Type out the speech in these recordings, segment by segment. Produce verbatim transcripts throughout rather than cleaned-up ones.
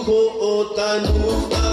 Ko o tanu a.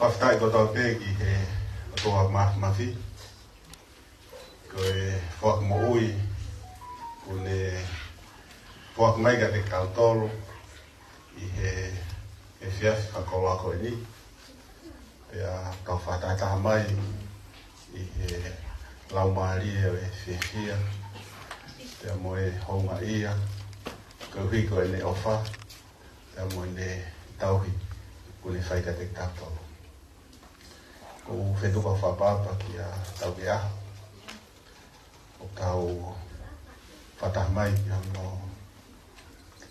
Fakafetaʻi kotoa pē ki he ʻOtua Māfimafi, ko e foaki moʻui kuo ne foaki mai kiate kitautolu ʻi he efiafi fakakoloa ko eni. Pea tau fakatahataha mai ʻi he laumālie ʻo e fiefia pea mo e houngaʻia, koeʻuhi ko ʻene ʻofa pea mo ʻene tauhi kuo ne fai kiate kitautolu. ʻOku ou fetuku ʻa e fakaʻapaʻapa kia Taukeʻaho, ʻo tau fakataha mai ki hono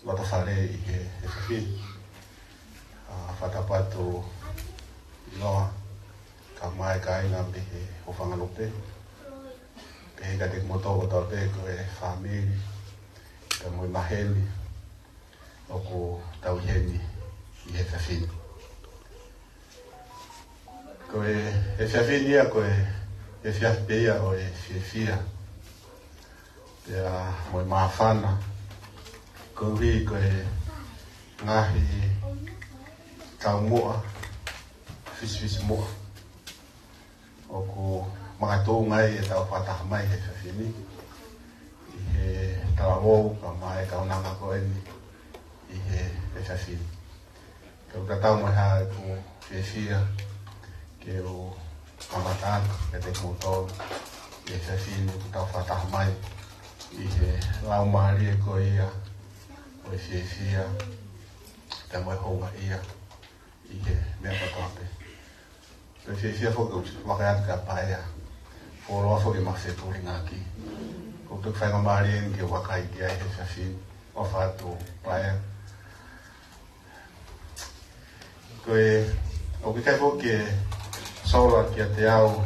loto fale ʻi he efiafi ni. ʻA, fakatapu atu ʻInoa, kae ʻumaʻā e kāinga mei he Houʻeiki Fangalupe, pehē kiate kimoutolu kotoa pē ko e fāmili pea mo e maheni ʻoku tau ʻi heni ʻi he efiafi ni. Ko e efiafi ni ia, ko e efiafi pē ia ʻo e fiefia pea mo e māfana, koeʻuhi ko e ngaahi taumuʻa fisifisimuʻa ʻoku makatuʻunga ai ʻetau fakataha mai he efiafi ni ʻi he talavou kae ʻumaʻā e kaunanga ko eni ʻi he efiafi ni. Pea ʻoku tatau mo e hā ʻeku fiefia ke u kamata atu kiate kimoutolu ʻi he efiafi ni ʻoku tau fakataha mai ʻi he laumālie ko ia ʻo e fiefia pea mo e houngaʻia ʻi he meʻa kotoa pē. Pea fiefia foki ʻeku vakai atu kia Paea, fuoloa foki ʻema fepulingaki. ʻOku ou toki faingamālie eni ke vakai ki ai he efiafi ni. ʻOfa atu Paea. Ko e, ʻoku ʻikai foki ke sola kiate au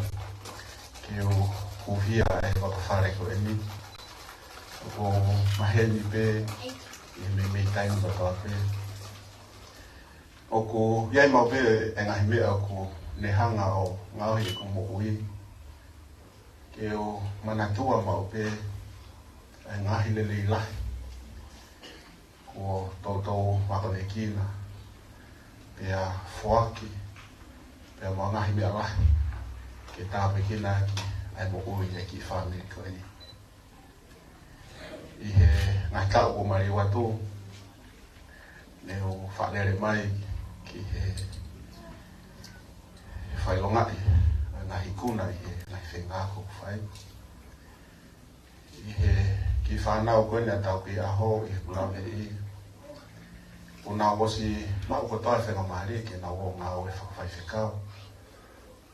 ke u hūfia ʻa e loto fale ko eni. ʻOku ou maheni pē ʻi he meimei taimi kotoa pē. ʻOku ʻi ai maʻu pē e ngaahi meʻa ʻoku ne hanga ʻo ngaohi ʻeku moʻui, ke u manatua maʻu pē e ngaahi lelei lahi kuo toutou akonekina pea foaki, pea mo e ngaahi meʻa lahi ke tāpuekina ʻaki ʻa e moʻui ʻa e kiʻi fāmili ko eni. ʻI he ngaahi taʻu kuo maliu atu, ne u faʻa lele mai ki he, he fakaʻilongaʻi ʻa e ngaahi ikuna ʻi he ngaahi feinga ʻoku fai. ʻI he kiʻi fānau ko eni ʻa Taukeʻaho ʻi he kulameʻi, kuo nau ʻosi maʻu kotoa e faingamālie ke nau ō ʻo ngāue fakafaifekau.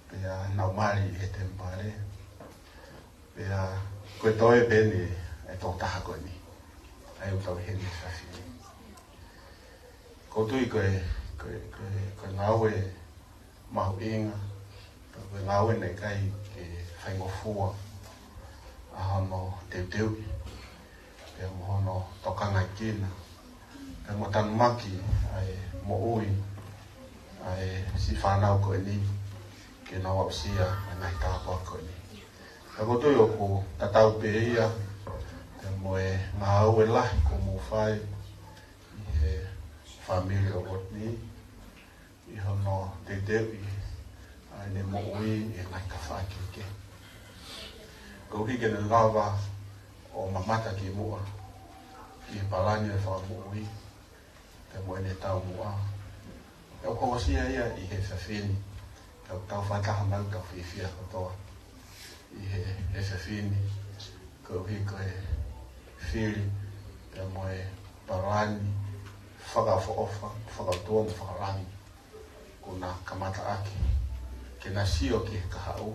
Pea nau mali ʻi he temipale. Pea ko e toe pē eni e tokotaha ko eni ʻa ia ʻoku tau ʻi heni he efiafi ni. ʻOku ou tui ko e, ko e, ko e, ko e ngāue mahuʻinga, ko e ngāue naʻe ʻikai ke faingofua ʻa hono teuteuʻi pea mo hono tokangaʻi kina pea mo tanumaki ʻa e moʻui ʻa e siʻi fānau ko eni ke nau aʻusia ʻa e ngaahi tāpuaki ko eni. Ka ʻoku ou tui ʻoku tatau pē ia pea mo e ngāue lahi kuo mou fai ʻi he fāmili ʻo Rodney, ʻi hono teuteuʻi ʻa ʻene moʻui ʻi he ngaahi tafaʻaki kehekehe. Koeʻuhi ke ne lava ʻo mamata ki muʻa ki he palani ʻo e fakamoʻui pea mo ʻene taumuʻa. ʻOku hokosia ia ʻi he efiafi ni, ka ʻoku tau fakataha mai, tau fiefia kotoa ʻi he efiafi ni, koeʻuhi ko e fili pea mo e palani fakaʻofoʻofa, fakaʻotua mo fakalangi kuo na kamataʻaki ke na sio ki he kahaʻu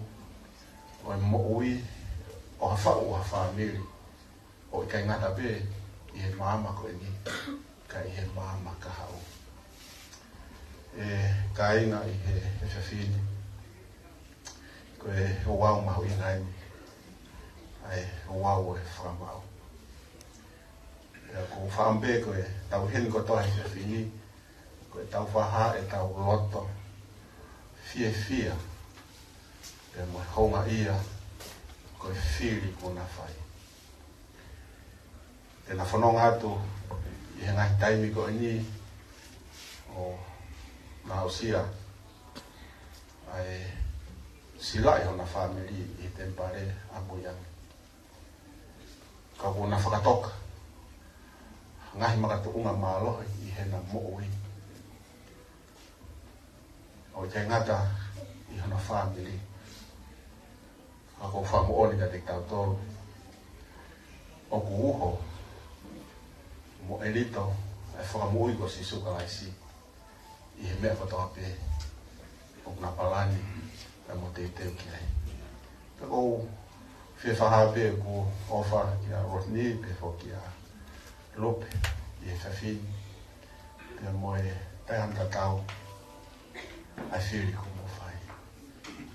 ʻo e moʻui ʻo ha faʻu, ʻo ha fāmili, ʻo ʻikai ngata pē ʻi he maama ko eni, ka ʻi he maama kahaʻu. ʻE kāinga, ʻi he efiafi ni, ko e ouau mahuʻinga eni ʻa e ouau ʻo e fakamaau. Pea ʻoku ou fakaʻamu pē ko ʻetau ʻi heni kotoa he efiafi ni, ko ʻetau fakahā ʻetau loto fiefia pea mo e houngaʻia ko e fili kuo na fai. Te na fononga atu ʻi he ngaahi taimi ko eni ʻo na aʻusia silaʻi hona fāmili ʻi he temipale ʻamui ange. Ka kuo na fakatoka ngaahi makatuʻunga mālohi ʻi heʻena moʻui, ʻo ʻikai ngata ʻi hona fāmili, ka ʻoku ou fakamoʻoni kiate kitautolu ʻoku uho mo ʻelito e Fakamoʻui ko Sīsū Kalaisi ʻi he meʻa kotoa pē ʻoku na palani pea mo teuteu ki ai. Pea ʻoku ou fie fakahā pē ʻeku ʻofa kia Rodney pea foki kia Lupe ʻi he efiafi ni, pea mo e taʻeʻaonga tatau ʻa e fili kuo mou fai.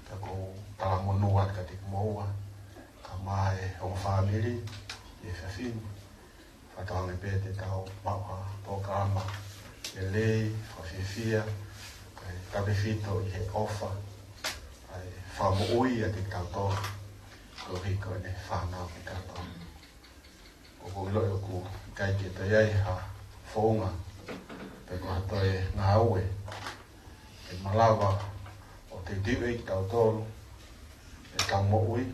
Pea ʻoku ou talamonū atu kiate kimoua kae ʻumaʻā e ongo fāmili ʻi he efiafi ni. Fakatauange pē te tau maʻu ha polokalama lelei, fakafiefia, kae tautefito ʻi he ʻofa ʻa e Fakamoʻui ʻiate kitautolu, koeʻuhi ko ʻene fānau kitautolu. ʻOku ou ʻiloʻi ʻoku ʻikai ke toe ʻi ai ha founga pe ko ha toe ngāue ʻe malava ʻo teuteu ai kitautolu ʻetau moʻui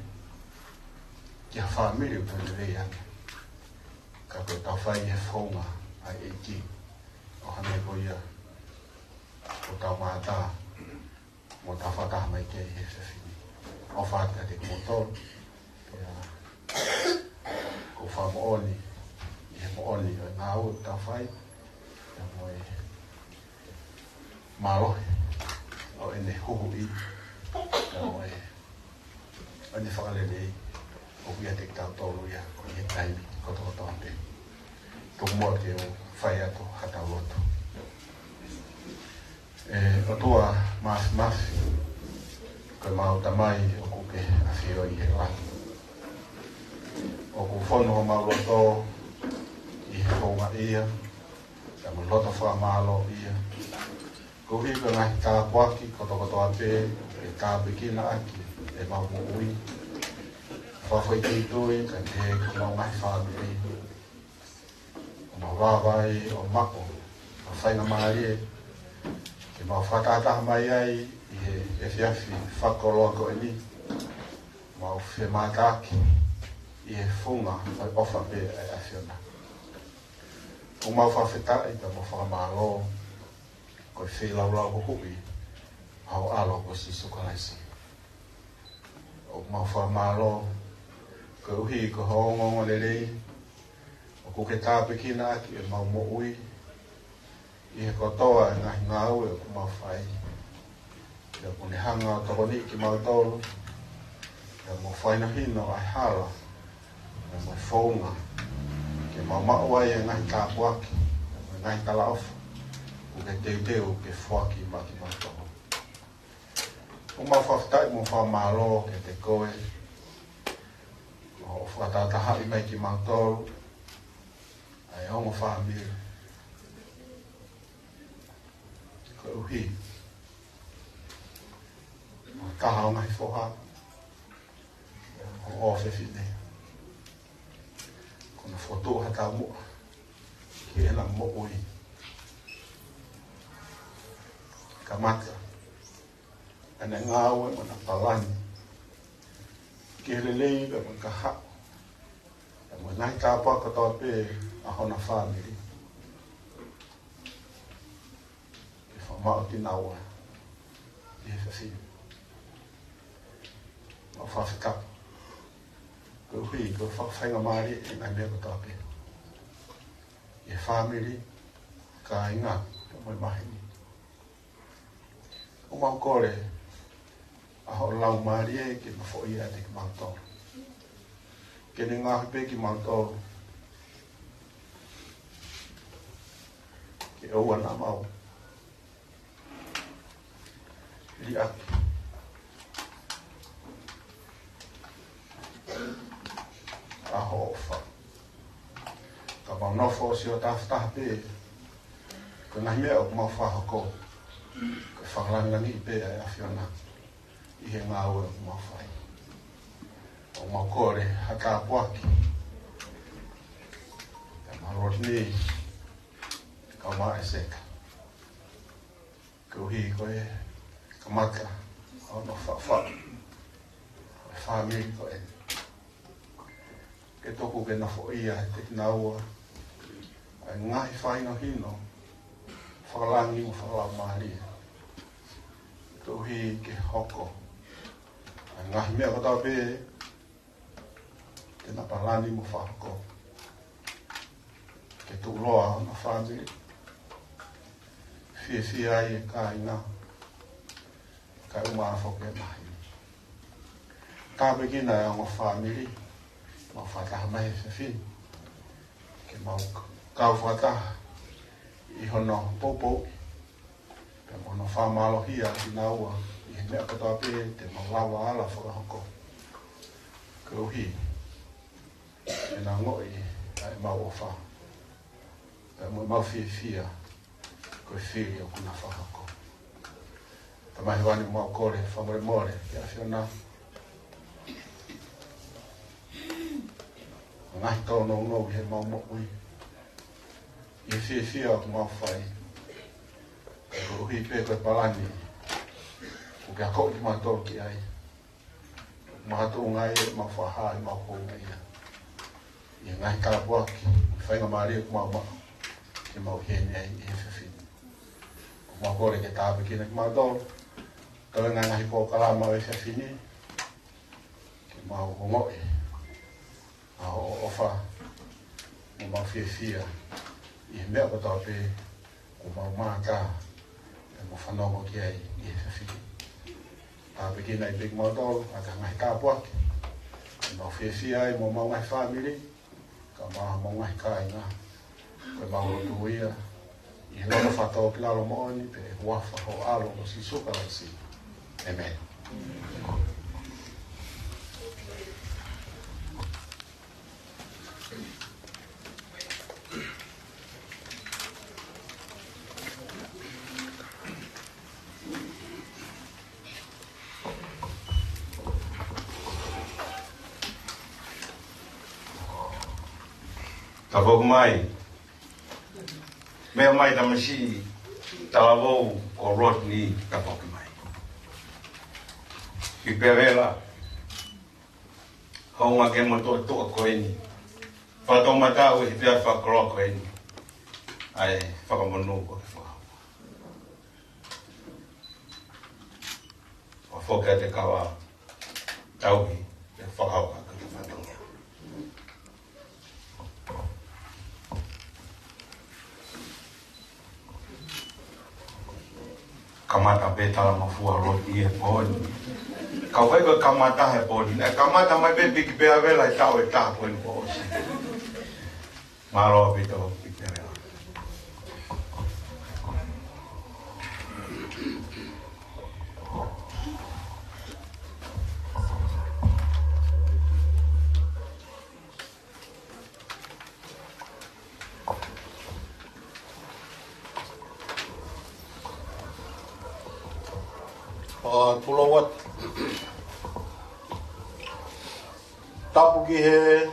ki ha fāmili ʻoku toe lelei ange, ka ko ʻetau fai ʻi he founga ʻa e ʻEiki, ʻo hangē ko ia ʻoku tau mātā mo tau fakataha mai ki ai he efiafi ni. ʻOfa atu kiate kimoutolu, pea ʻoku ou fakamoʻoni ʻi he moʻoni ʻo e ngāue ʻoku tau fai, pea mo e mālohi ʻo ʻene huhuʻi, pea mo e, ʻo ʻene fakalelei ʻoku ʻiate kitautolu ia ʻi he taimi kotokotoa pē. Tuku muʻa ke u fai atu haʻatau lotu. ʻE ʻOtua Māfimafi, ko ʻemau Tamai ʻoku ke ʻafio ʻi he langi, ʻoku fonu homau loto ʻi he houngaʻia, pea mo e loto fakamālōʻia, koeʻuhi ko e ngaahi tāpuaki kotokotoa pē ʻoku ke tāpuekina ʻaki ʻemau moʻui, fakafoʻituitui kiate kinautolu ngaahi fāmili, ʻo mau vaivai ʻo maʻu ha faingamālie ke mau fakatahataha mai ai ʻi he efiafi fakakoloa ko eni, mau femātaaki ʻi he funga ʻo e ʻofa pē ʻa e ʻAfiona. ʻOku mau fakafetaʻi pea mo fakamālō ko e feilaulau huhuʻi ʻa ho ʻAlo ko Sīsū Kalaisi. ʻOku mau fakamālō koeʻuhi ko hoʻo ongoongolelei ʻoku ke tāpuekina ʻaki ʻemau moʻui ʻi he kotoa e ngaahi ngāue ʻoku mau fai. Pea ʻoku ne hanga ʻo tokoniʻi kimautolu, pea mo fakahinohino ʻa e hala, pea mo e founga ke mau maʻu ai e ngaahi tāpuaki, pea mo e ngaahi talaʻofa ʻoku ke teuteu ke foaki maʻa kimautolu. ʻOku mau fakafetaʻi mo fakamālō kiate koe ʻo fakatahatahaʻi mai kimautolu, ʻa e ongo fāmili, koeʻuhi ko e taha ʻo e ngaahi foha, ʻo e fefine, kuo na fokotuʻu ha taumuʻa ki heʻena moʻui, kamata ʻene ngāue mo ʻena palani ki he lelei pea mo e kahaʻu, pea mo e ngaahi tāpuaki kotoa pē ʻa hona fāmili, ke fakamaʻu kinaua ʻi he efiafi ni. Mau fakafetaʻi koeʻuhi ko e fakafaingamālie ʻi he ngaahi meʻa kotoa pē ʻi he fāmili, kāinga, pea mo e maheni. ʻOku mau kole ʻa ho Laumālie ke nofoʻia ʻiate kimautolu, ke ne ngaohi pē kimautolu ke ʻoua naʻa mau liʻaki ʻa hoʻo ʻofa, ka mau nofo ʻo sio tafataha pē ki he ngaahi meʻa ʻoku mau fakahoko, ke fakalāngilangiʻi pē ʻa e ʻAfiona ʻi he ngāue ʻoku mau fai. ʻOku mau kole ha tāpuaki kia Maloni, kae ʻumaʻā ʻa Seka, koeʻuhi ko e kamata ʻa hono faʻufaʻu Fāmili ko eni. Ke tuku ke nofoʻia ʻe kinaua ʻa e ngaahi fakahinohino fakalangi mo fakalaumālie. Tohi ke hoko ʻa e ngaahi meʻa kotoa pē te na palani mo fakahoko. Ke tuʻuloa ʻa e fāmili. Fiefia ai e kāinga. Kae ʻumaʻā foki e māhina. Tāpuekina e ongo fāmili, mau fakataha mai he efiafi ni. Ke mau kau fakataha ʻi hono poupou. Pea mo hono fakamālohia kinaua ʻi he meʻa kotoa pē te mau lava ala fakahoko. Koeʻuhi, ʻe na ongoʻi ʻa e mau ʻofa. Pea mo e mau fiefia, ko e fili ʻoku na fakahoko. Tamai Hēvani, mau kole fakamolemole ki he ʻAfiona. Ngaahi tōnounou ʻi he mau moʻui. ʻI he fiefia ʻoku mau fai. Koeʻuhi pē ko e palani. ʻOku ke akoʻi kimautolu ki ai. Makatuʻunga ai ʻemau fakahā, ʻemau houngaʻia. ʻI he ngaahi tāpuaki, faingamālie ʻoku mau maʻu, ke mau ʻi heni ai ʻi he efiafi ni. ʻOku mau kole ke tāpuekina kimautolu, kae ʻumaʻā e ngaahi polokalama ʻo e efiafi ni, ke mau ongoʻi ʻa hoʻo ʻofa, mo mau fiefia, ʻi he meʻa kotoa pē, ʻoku mau mātā, pea mo fanongo ki ai ʻi he efiafi ni. Tāpuekina ai pē kimautolu, ʻaki ʻa e ngaahi tāpuaki, ke mau fiefia ai mo homau ngaahi fāmili, kae ʻumaʻā homau ngaahi kāinga, ko e mau lotu ia, ʻi he loto fakatōkilalo moʻoni, pea ʻi he huafa ho ʻAlo ko Sīsū Kalaisi. ʻĒmeni. Tafoki mai. Meʻa mai tamasiʻi talavou ko Rodney, tafoki mai. Ki Pevela. Hounga ke mo toʻotoʻo ko eni. Fakatoumataʻu ʻi he efiafi fakakoloa ko eni. ʻA e fakamonū ko e fakahoko. ʻO foki atu e kava tauhi, ʻe fakahoko ʻaki e fatongia. Kamata pē talamafua Loti he pō ni. Ka ʻoku ʻikai ko e kamata he pō ni. Naʻe kamata mai pē piki pea vela e taʻu ʻe taha ko eni kuo ʻosi. Mālō ʻaupito piki pea vela. ʻA, tulou atu. Tapu ki he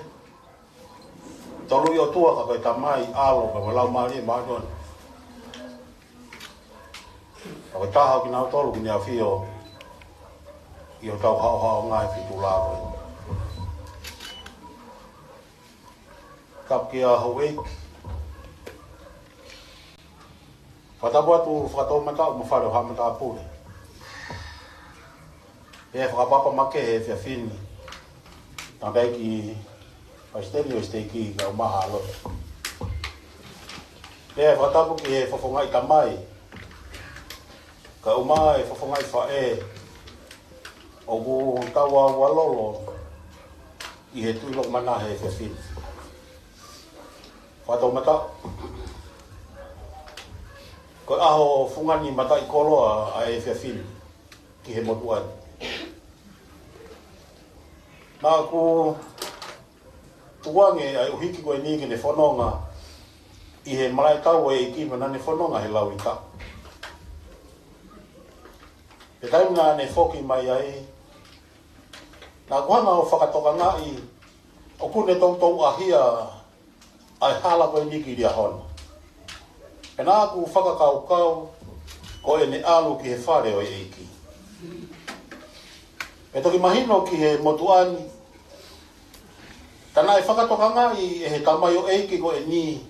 Tolu ʻi ʻOtua ka ko e Tamai, ʻAlo, ka ko e Laumālie Māʻoniʻoni. Ka ko e taha ʻo kinautolu ʻoku ne ʻafio ʻi hotau haohaoa ngaahi fitula ko eni. Tapu kia Houʻeiki. Fakatapu atu fakatoumataʻu mo Fale ʻo Haʻa Matāpule. Pea fakapapau makehe he efiafi ni. Tangataʻeiki Palesiteni ʻo e siteiki kae ʻumaʻā Haʻa Lotu. Pea fakatapu ki he fofongaʻi tamai. Kae ʻumaʻā e fofongaʻi faʻē. ʻOku tau ʻaualolo ʻi he Tuʻi Loʻimana he efiafi ni. Fakatoumataʻu. Ko e ʻaho fungani mataʻikoloa ʻa e efiafi ni ki he motuʻa ni. Naʻa ku tukuange ʻa e ʻuhiki ko eni ke ne fononga ʻi he malaʻe tau ʻo e ʻEiki mo naʻa ne fononga he lau ʻi taʻu. He taimi naʻa ne foki mai ai, naʻa ku hanga ʻo fakatokangaʻi ʻoku ne toutou ʻahia ʻa e hala ko eni ki Liahona. Pea naʻa ku fakakaukau ko ʻene ʻalu ki he fale ʻo e ʻEiki. Pea toki mahino ki he motuʻa ni, ka naʻe fakatokangaʻi ʻe he tamaioʻeiki ko eni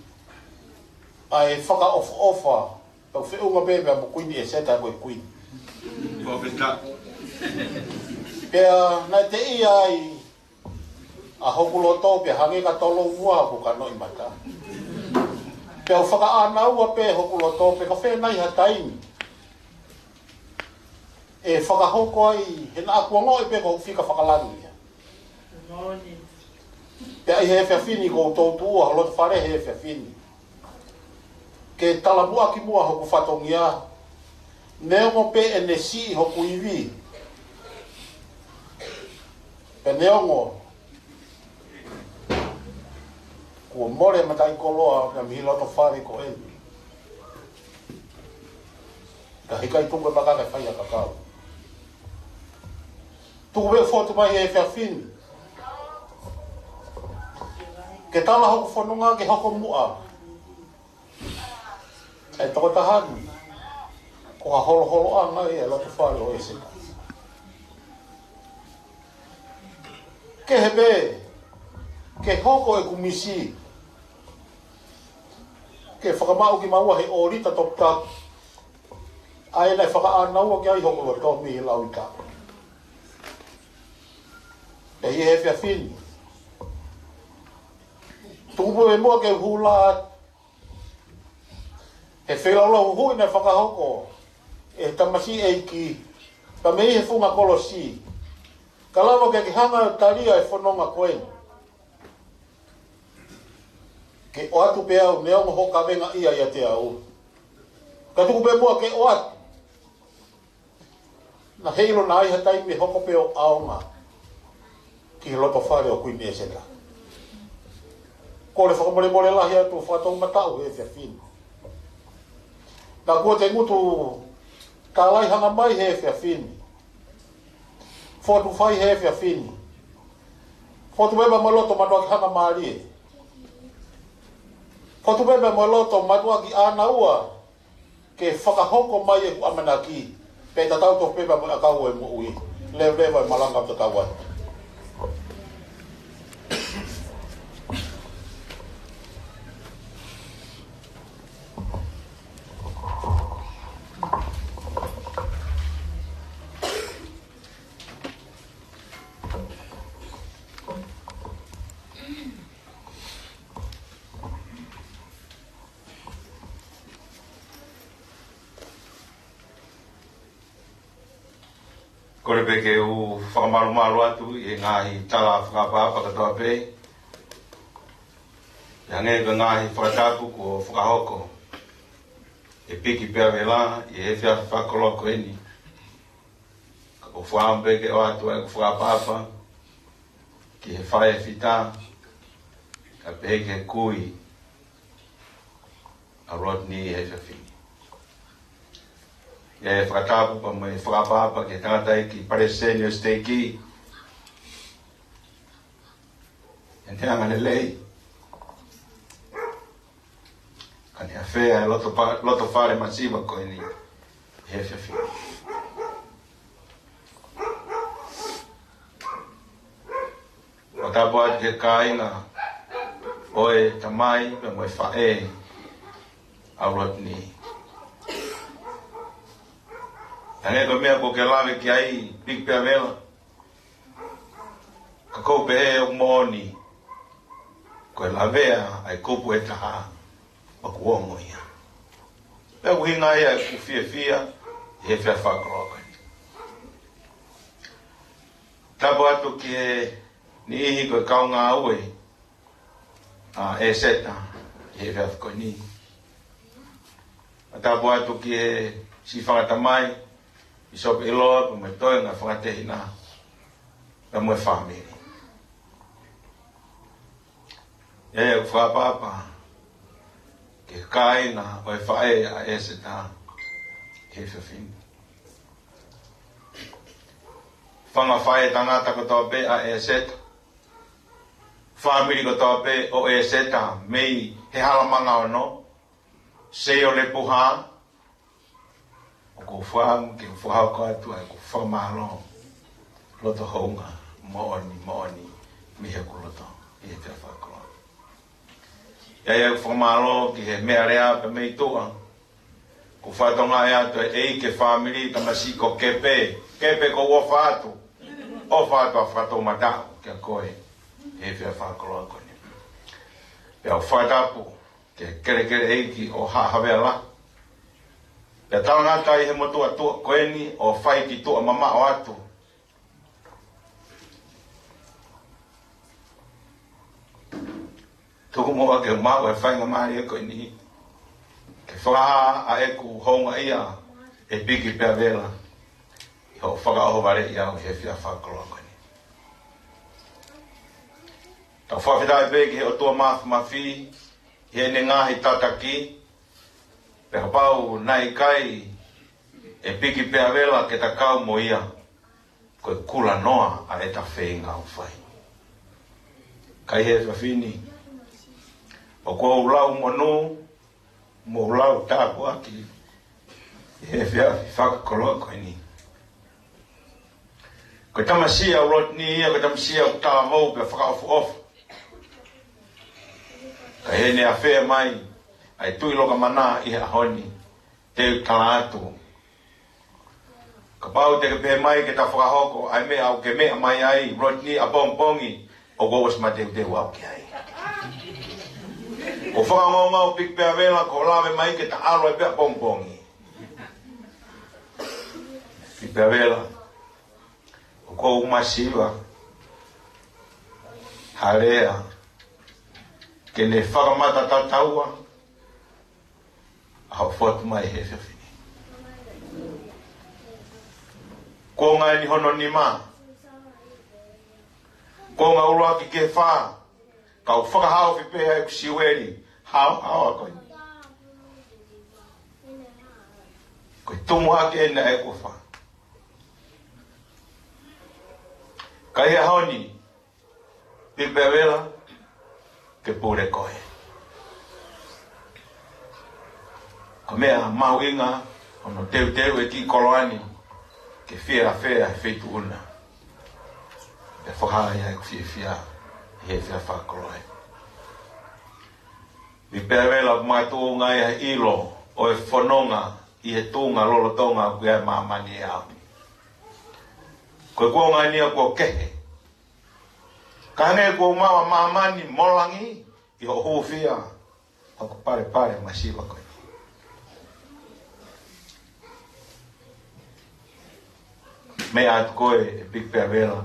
ʻa e fakaʻofoʻofa ʻoku feʻunga pē pea mo Kuini ʻEseta ko e kuini. Pea naʻe teʻia ai ʻa hoku loto pea hangē ka tolo ua ʻoku kanoʻi mata. Pea u fakaʻānaua pē hoku loto pe ko fē nai ha taimi ʻe fakahoko ai, he naʻa ku ongoʻi pē ko hoku fika fakalangi ia. Pea ʻi he efiafi ni ʻoku ou toutuʻua ho loto fale he efiafi ni ke talamuʻaki muʻa hoku fatongia, neongo pē ʻene siʻi hoku ivi, pea neongo kuo mole mataʻikoloa mei he loto fale ko eni. Ka heʻikai tuku e maka ke fai ʻa e kakau. Tuku pē fotu mai he efiafi ni ke tala hoku fononga ke hoko muʻa ʻa e tokotaha ni ko ha holoholoʻanga ʻi he loto fale ʻo ʻEseta. Kehe pē ke hoko ʻeku misi ke fakamaʻu kimaua he ʻōlita toputapu, ʻa ē naʻe fakaʻānaua ki ai hoku loto mei he lauʻi taʻu. Pea ʻi he efiafi ni, tuku pē muʻa ke u hula atu he feilaulau huhuʻi naʻe fakahoko ʻe he tamasiʻi ʻeiki, ka mei he funga kolosi, ka lava ke ke hanga ʻo talia e fononga ko eni. Ke ʻoatu pē au, neongo hoʻo kavenga ia ʻiate au. Ka tuku pē muʻa ke ʻoatu. Naʻe ʻilo naʻe ʻi ai ha taimi ʻe hoko pē ʻo ʻaonga ki he loto fale ʻo Kuini ʻEseta. Kole fakamolemole lahi atu ʻo fakatoumataʻu he efiafi ni. Naʻa kuo te ngutu tālai hanga mai he efiafi ni. Fotu fai he efiafi ni. Fotu pē pea mo e loto mātuʻaki hanga mālie. Fotu pē pea mo e loto mātuʻaki ʻānaua ke fakahoko mai ʻeku ʻamanaki, pea tatau tofu pē pea mo e ʻakau ʻo e moʻui. Leveleva e malanga ʻo tatau atu. Kole pē ke u fakamalumalu atu ʻi he ngaahi tala fakaʻapaʻapa kotoa pē. Hangē ko e ngaahi fakatapu kuo fakahoko ʻe Piki pea Vela ʻi he efiafi fakakoloa ko eni. Ka ʻoku ou fakaʻamu pē ke ʻoatu ʻeku fakaʻapaʻapa ki he faʻē fita, kae pehē ki he kui ʻa Rodney he efiafi ni. ʻE fakatapu pea mo e fakaʻapaʻapa ki he tangataʻeiki palesiteni ʻo e siteiki, ʻene angalelei, ka ne afea e loto pa-, loto fale masiva ko eni he efiafi ni. Fakatapu atu ki he kāinga ʻo e tamai pea mo e faʻē ʻa Rodney. Hangē ko e meʻa kuo ke lave ki ai, Piki pea Vela, ka ʻoku ou pehē ʻoku moʻoni, ko e lavea ʻa e kupu ʻe taha, ʻoku ongo ia. Pea ʻoku ʻuhinga ia ʻeku fiefia he efiafi fakakoloa ko eni. Tapu atu ki he niʻihi ko e kau ngāue ʻa ʻEseta he efiafi ko eni. Tapu atu ki he siʻi fanga tamai, Pīsope ʻIloa, pea mo e toenga fanga tehina, pea mo e fāmili. ʻE fakaʻapaʻapa ki he kāinga ʻo e faʻē ʻa ʻEseta he efiafi ni. Fanga faʻē tangata kotoa pē ʻa ʻEseta. Fāmili kotoa pē ʻo ʻEseta mei he Halamanga Ono, Seiolepuha, ʻoku ou fakaʻamu ke fakahoko atu ʻa ʻeku fakamālō Loto hounga, moʻoni, moʻoni, mei heʻeku loto, ʻi he efiafi fakakoloa. ʻIo, ʻoku ou fakamālō ki he meʻalea pē mei tuʻa. ʻOku ou fakatokangaʻi atu ʻEiki e fāmili, tamasiʻi ko Kepe, Kepe ʻoku ou ʻofa atu. ʻOfa atu ʻa e fakatoumataʻu kiate koe, he efiafi fakakoloa ko eni. Pea ʻoku ou fakatapu ki he kelekele ʻeiki ʻo Haʻa Havea Lahi. Pea talangata ʻi he motuʻa tuʻa ko eni ʻo fai ki tuʻa mamaʻo atu. Tuku muʻa ke u maʻu e faingamālie ko eni ke fakahā ʻa ʻeku houngaʻia ʻe Piki Peavela ʻi hoʻo fakaʻohovaleʻi au he efiafi fakakoloa ko eni. Tau fakafetaʻi pē ki he ʻOtua Māfimafi ʻi heʻene ngaahi tataki, pea kapau naʻe ʻikai ʻe Piki Peavela ke ta kau mo ia, ko e kulanoa ʻa ʻeta feinga ʻoku fai. Ka ʻi he efiafi ni, ʻoku ou lau monū, mo lau tāpuaki ʻi he efiafi fakakoloa ko eni. Ko e tamasiʻi ʻa Rodney ia, ko e tamasiʻi ʻoku talavou pea fakaʻofoʻofa. Ka ʻi heʻene afea mai ʻa e Tuʻi Lokamana ʻi he ʻaho ni, te u tala atu, kapau te ke pehē mai ke ta fakahoko ʻa e meʻa ʻoku ke meʻa mai ai, Rodney, ʻapongipongi, ʻoku ou ʻosi mateuteu au ki ai. ʻOku ou fakangounga ʻo Piki Peavela, ko e lave mai ke ta ʻalu ai pē ʻapongipongi. Piki Peavela, ʻoku ou masiva ha lea ke ne fakamatataua ʻa hoʻo fotu mai he efiafi ni. Kuonga eni hono nima. Kuonga ʻuluaki ki he fā. Kau fakahaofi pē ʻa ʻeku siueli haohaoa ko eni. Ko e tumuʻaki eni ʻa ʻeku ʻofa. Ka ʻi he ʻaho ni, Piki Peavela, ke pule koe. Ko e meʻa mahuʻinga hono teuteu e kiʻi koloa ni ke fie afea he feituʻu na. Pea fakahā ai ʻeku fiefia ʻi he efiafi fakakoloa. Piki Peavela, ʻoku makatuʻunga ai ʻa e ʻilo ʻo e fononga ʻi he tuʻunga lolotonga ʻoku ʻi ai ʻa māmani ʻi he ʻaho ni. Ko e kuonga ni ʻoku kehe. Ka hangē kuo u maʻu ʻa māmani mo langi ʻi hoʻo hūfia hoku palepale masiva ko eni. Meʻa atu koe, ʻe Piki Peavela,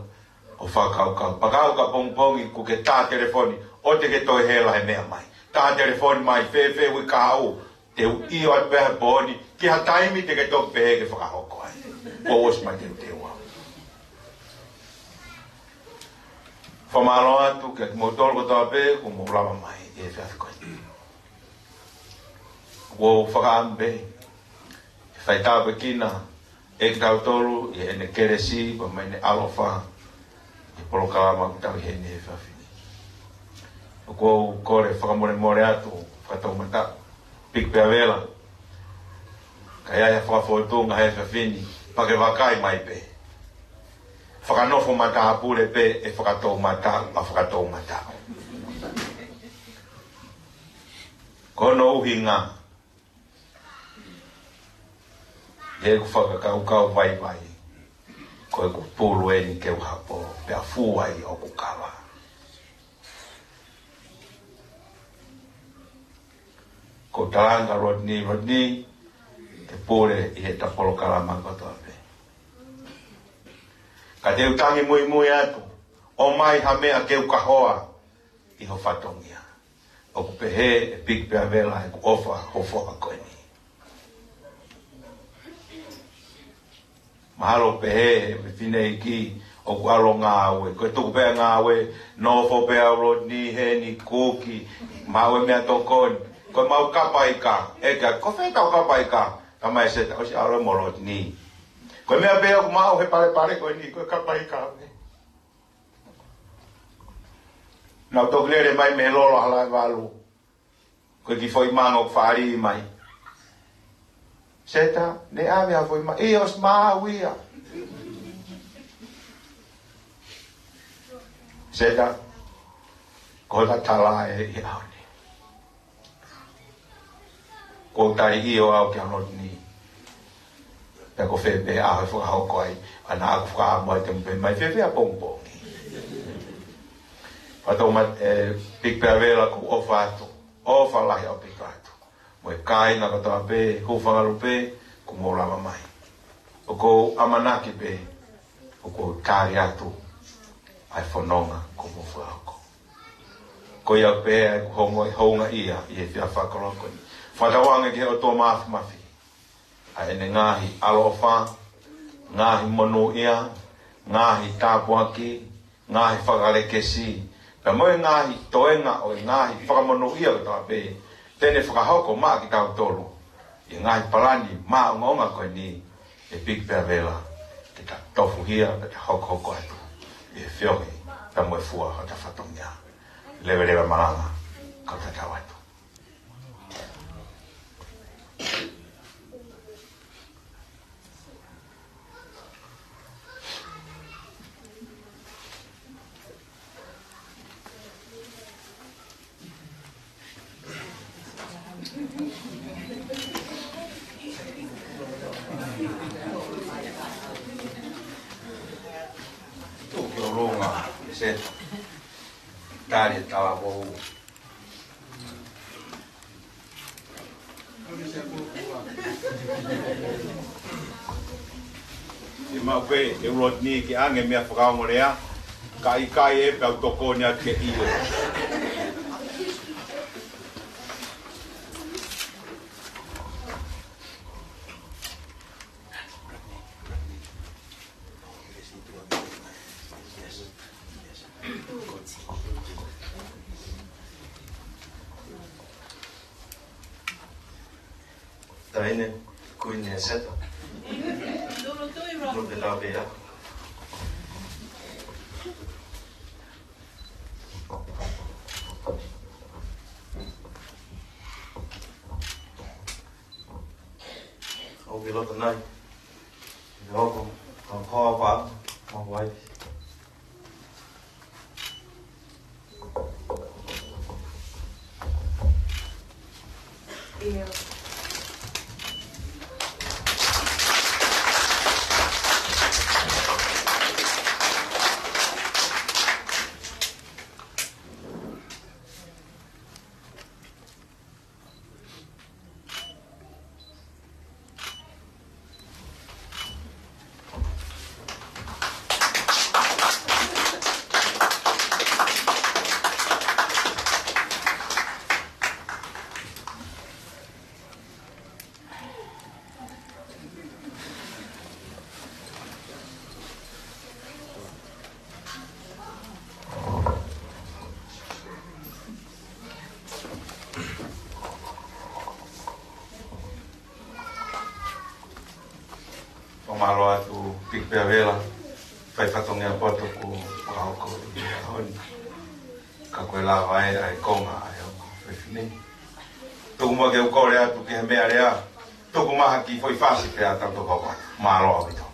ʻo fakakaukau. Pea kapau ʻapongipongi ʻoku ke tā telefoni, ʻoua te ke toe hela he meʻa mai. Tā telefoni mai, fēfē ʻa e uike kahaʻu, te u ʻio atu pē he pō ni ki ha taimi te ke toki pehē ke fakahoko ai. Kuo u ʻosi mateuteu au. Fakamālō atu kiate kimoutolu kotoa pē kuo mou lava mai he efiafi ko eni. ʻOku ou fakaʻamu pē ke fai tāpuekina ʻe kitautolu ʻi heʻene kelesi pea mo ʻene ʻaloʻofa ʻi he polokalama ʻoku tau ʻi heni he efiafi ni. ʻOku ou kole fakamolemole atu, fakatoumataʻu, Piki Peavela, ka ʻi ai ha fakafōtunga he efiafi ni, pea ke vakai mai pē. Fakanofo matāpule pē ʻe fakatoumataʻu, ʻa fakatoumataʻu. Ko hono ʻuhinga, ʻi heʻeku fakakaukau vaivai, ko ʻeku pulu eni ke u hapo, pea fua ʻi hoku kava. Ko e talanga Rodney, Rodney, ke pule ʻi heʻeta polokalama kotoa pē. Ka te u tangi muimui atu, ʻomai ha meʻa ke u kahoa ʻi ho fatongia. ʻOku pehē ʻe Piki Peavela ʻeku ʻofa ho foha ko eni. Mahalo pehē ʻe he fineʻeiki ʻoku ʻalu ʻo ngāue. Ko e tuku pē ʻa e ngāue, nofo pē au Rodney heni kuki, maʻu e meʻatokoni. Ko ʻemau kapa ika, ʻeke, ko fē ʻetau kapa ika? Talamai ʻe Seta, ʻosi ʻalu mo Rodney. Ko e meʻa pē ʻoku maʻu he palepale ko eni, ko e kapa ika. Naʻa ku toki lele mai mei lolo ʻa Halaevalu. Ko e kiʻi foʻi manga ʻoku faʻa lī mai. Seta, ne ʻave ha foʻi manga. ʻIo, ʻosi maʻu ia. Seta, ko hota tala ē ʻi he ʻaho ni. Ko e tali ʻio au ki he ʻaho ni. Pea ko fē pē ʻaho ʻe fakahoko ai, ʻa ena ʻoku ou fakaʻamu ai ke mou pehē mai fēfē ʻapongipongi. Fatongia, ē, Piki Pea Vela, ʻoku ou ʻofa atu, ʻofa lahi ʻaupito atu. Mo e kāinga kotoa pē, hūfanga lupe, kuo mou lava mai. ʻOku ou ʻamanaki pē, ʻoku ou tali atu ʻa e fononga kuo mou fakahoko. Ko ia pē ʻa ʻeku houngaʻia ʻi he efiafi fakaloko ni. Fakatauange ki he ʻOtua Māfimafi ʻa ʻene ngaahi ʻaloʻofa, ngaahi monūʻia, ngaahi tāpuaki, ngaahi fakalekesi, pea mo e ngaahi toenga ʻo e ngaahi fakamonūʻia kotoa pē te ne fakahoko maʻa kitautolu ʻi he ngaahi palani māʻongoʻonga ko eni ʻe Piki Pea Vela, ke ta tofuhia, ke ta hokohoko atu ʻi he feohi pea mo e fua hota fatongia. Leveleva malanga, kau tatau atu. Tuku ki ʻolunga, Seta. Tali e talavou. ʻE maʻu pē ʻe Rodney ke ʻange meʻa fakaongo lea, ka ʻikai ē pea u tokoni atu ke ʻilo. Taʻahine, Kuini ʻa Seta. Lulu pē lau pē ia. ʻOku ou loto nai. Loko, ko ko pa, ko wai. Fakamālō atu Piki Pea Vela, fai fatongia poto kuo fakahoko ʻi he ʻaho ni. Ka ko e lava ē ʻa e konga ʻa e ʻoku fefine. Tuku muʻa ke u kole atu ki he meʻalea. Tuku mai ha kiʻi foʻi fasi pea tau toki hoko atu. Mālō ʻaupito.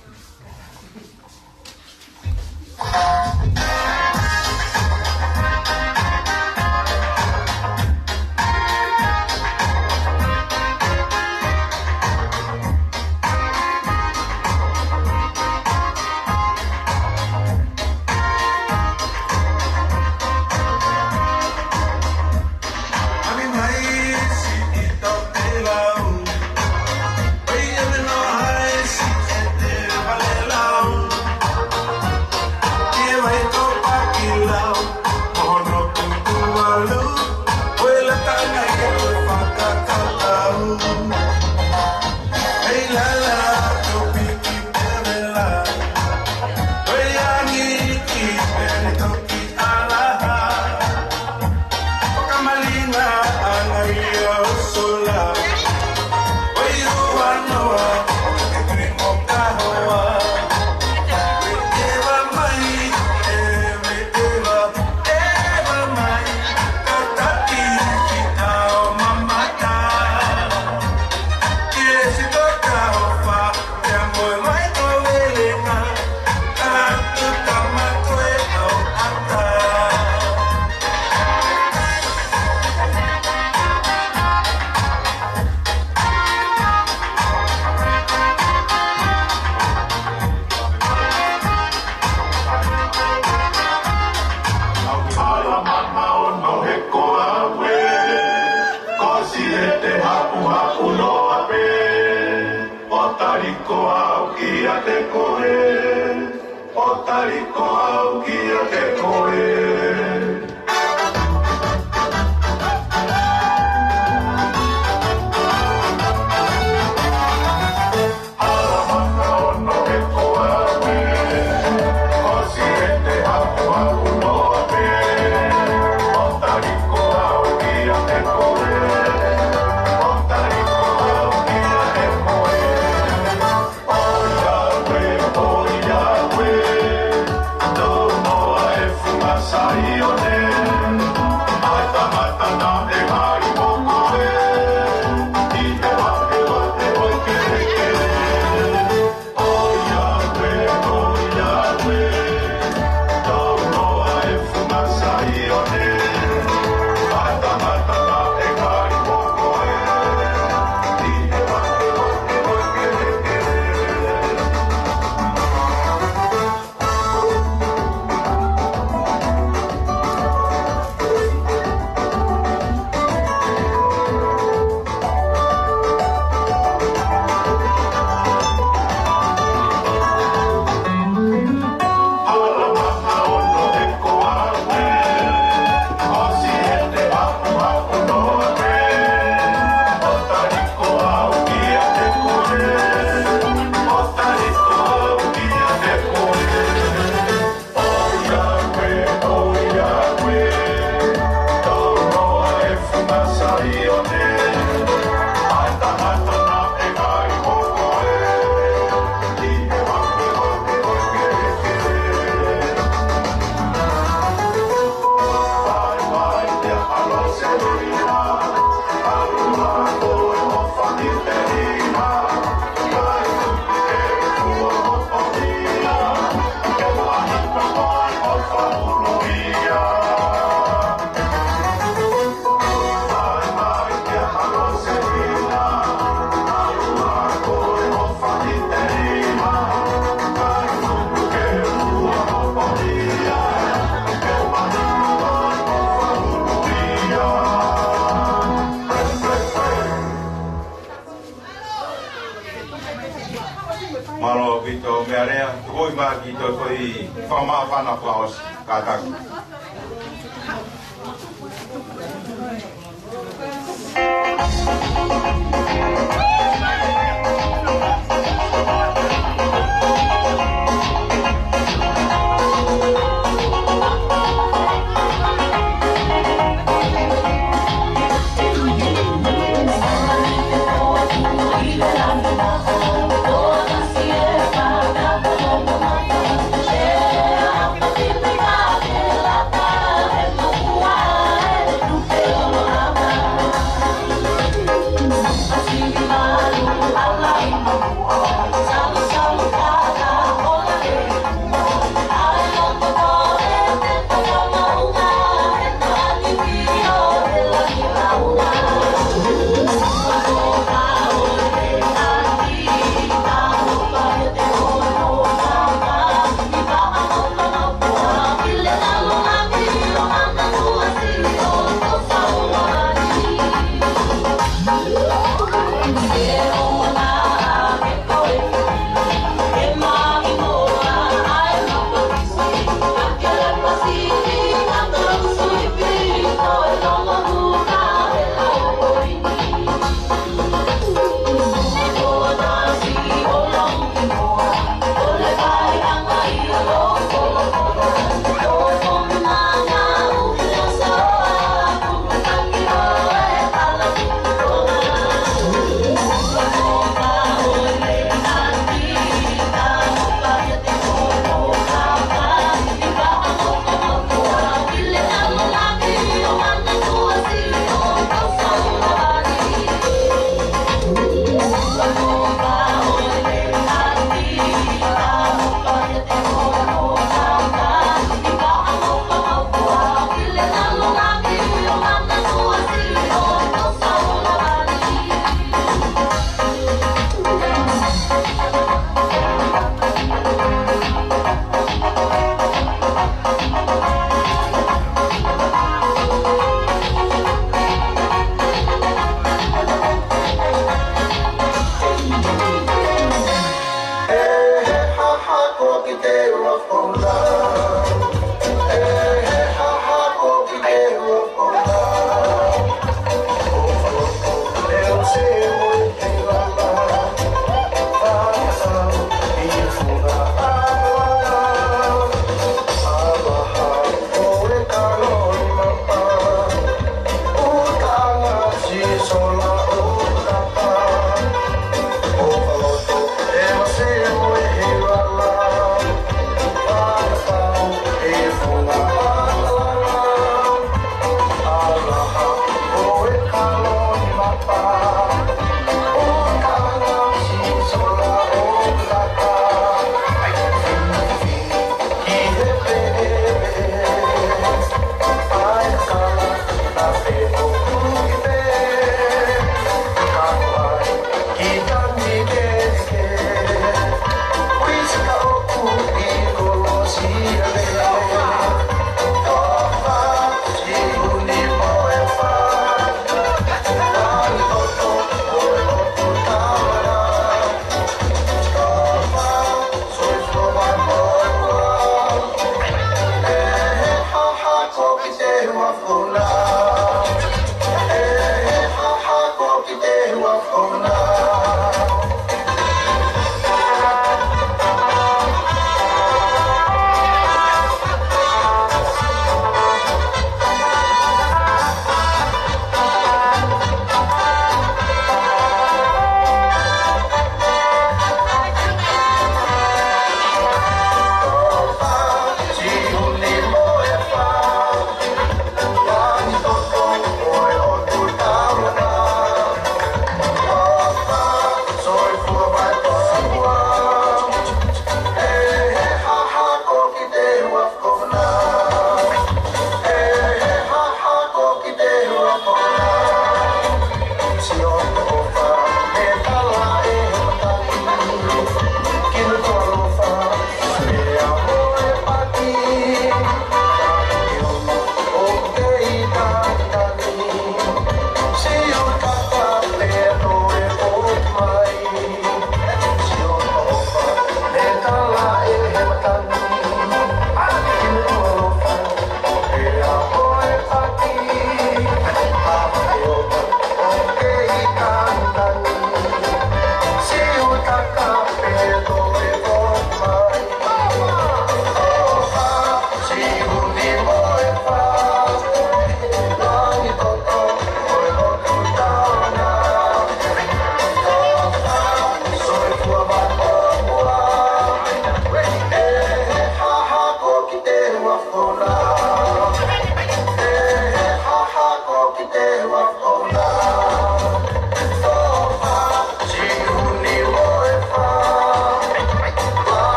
Ko e foʻi fakamāfana fakaʻosi, kātaki.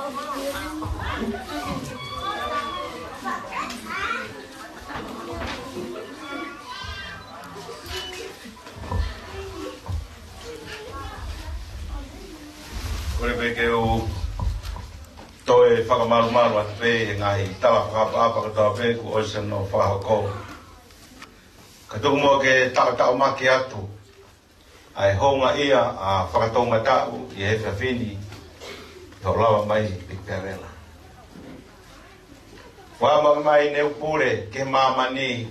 Kole pē ke u toe fakamalumalu atu pē he ngaahi tala fakaʻapaʻapa kotoa pē kuo ʻosi hono fakahoko. Ka tuku muʻa ke taʻotaʻomaki atu ʻa e houngaʻia ʻa e fakatoumataʻu ʻi he efiafi ni, ʻi hoʻo lava mai Piki Pea Vela. Ua ma mai ne u pule ki māmani,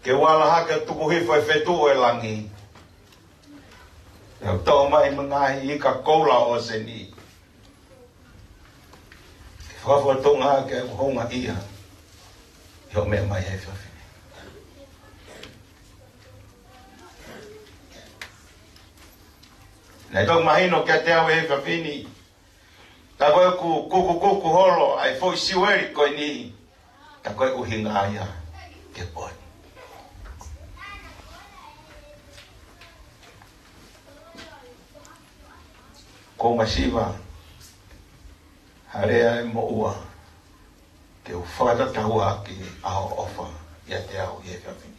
ke u ala hake ʻo tuku hifo e fetuʻu ʻo e langi. Pea u toʻo mai mo e ngaahi ika koula ʻo e ʻōseni, ke fakafotunga ke u houngaʻia ʻi hoʻo meʻa mai he efiafi ni. Naʻe toki mahino kiate au he efiafi ni, tā ko ʻeku kukukuku holo ʻa e foʻi siueli ko eni, tā ko e ʻuhinga ia ki he pō ni. Ko e masiva, ha lea ʻe moʻua ke u fakatatau ʻaki ʻa hoʻo ʻofa ʻiate au he efiafi ni.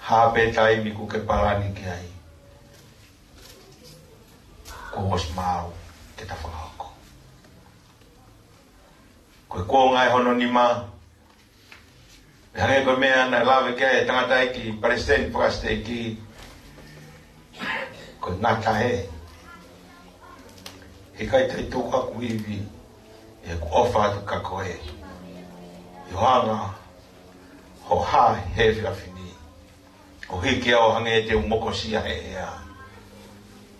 Ha pē taimi kuo ke palani ki ai, kuo ʻosi maau ke ta fakahoko. Ko e kuonga ʻe hono nima, pea hangē ko e meʻa naʻe lave ki ai e tangataʻeiki palesiteni fakasiteiki, ko e ngata ē, he ʻikai te u tuku haku ivi, he ʻoku ʻofa atu kia koe. ʻI hoʻo hanga ʻo hā he efiafi ni, ʻo hiki au hangē te u mokosia he ʻea,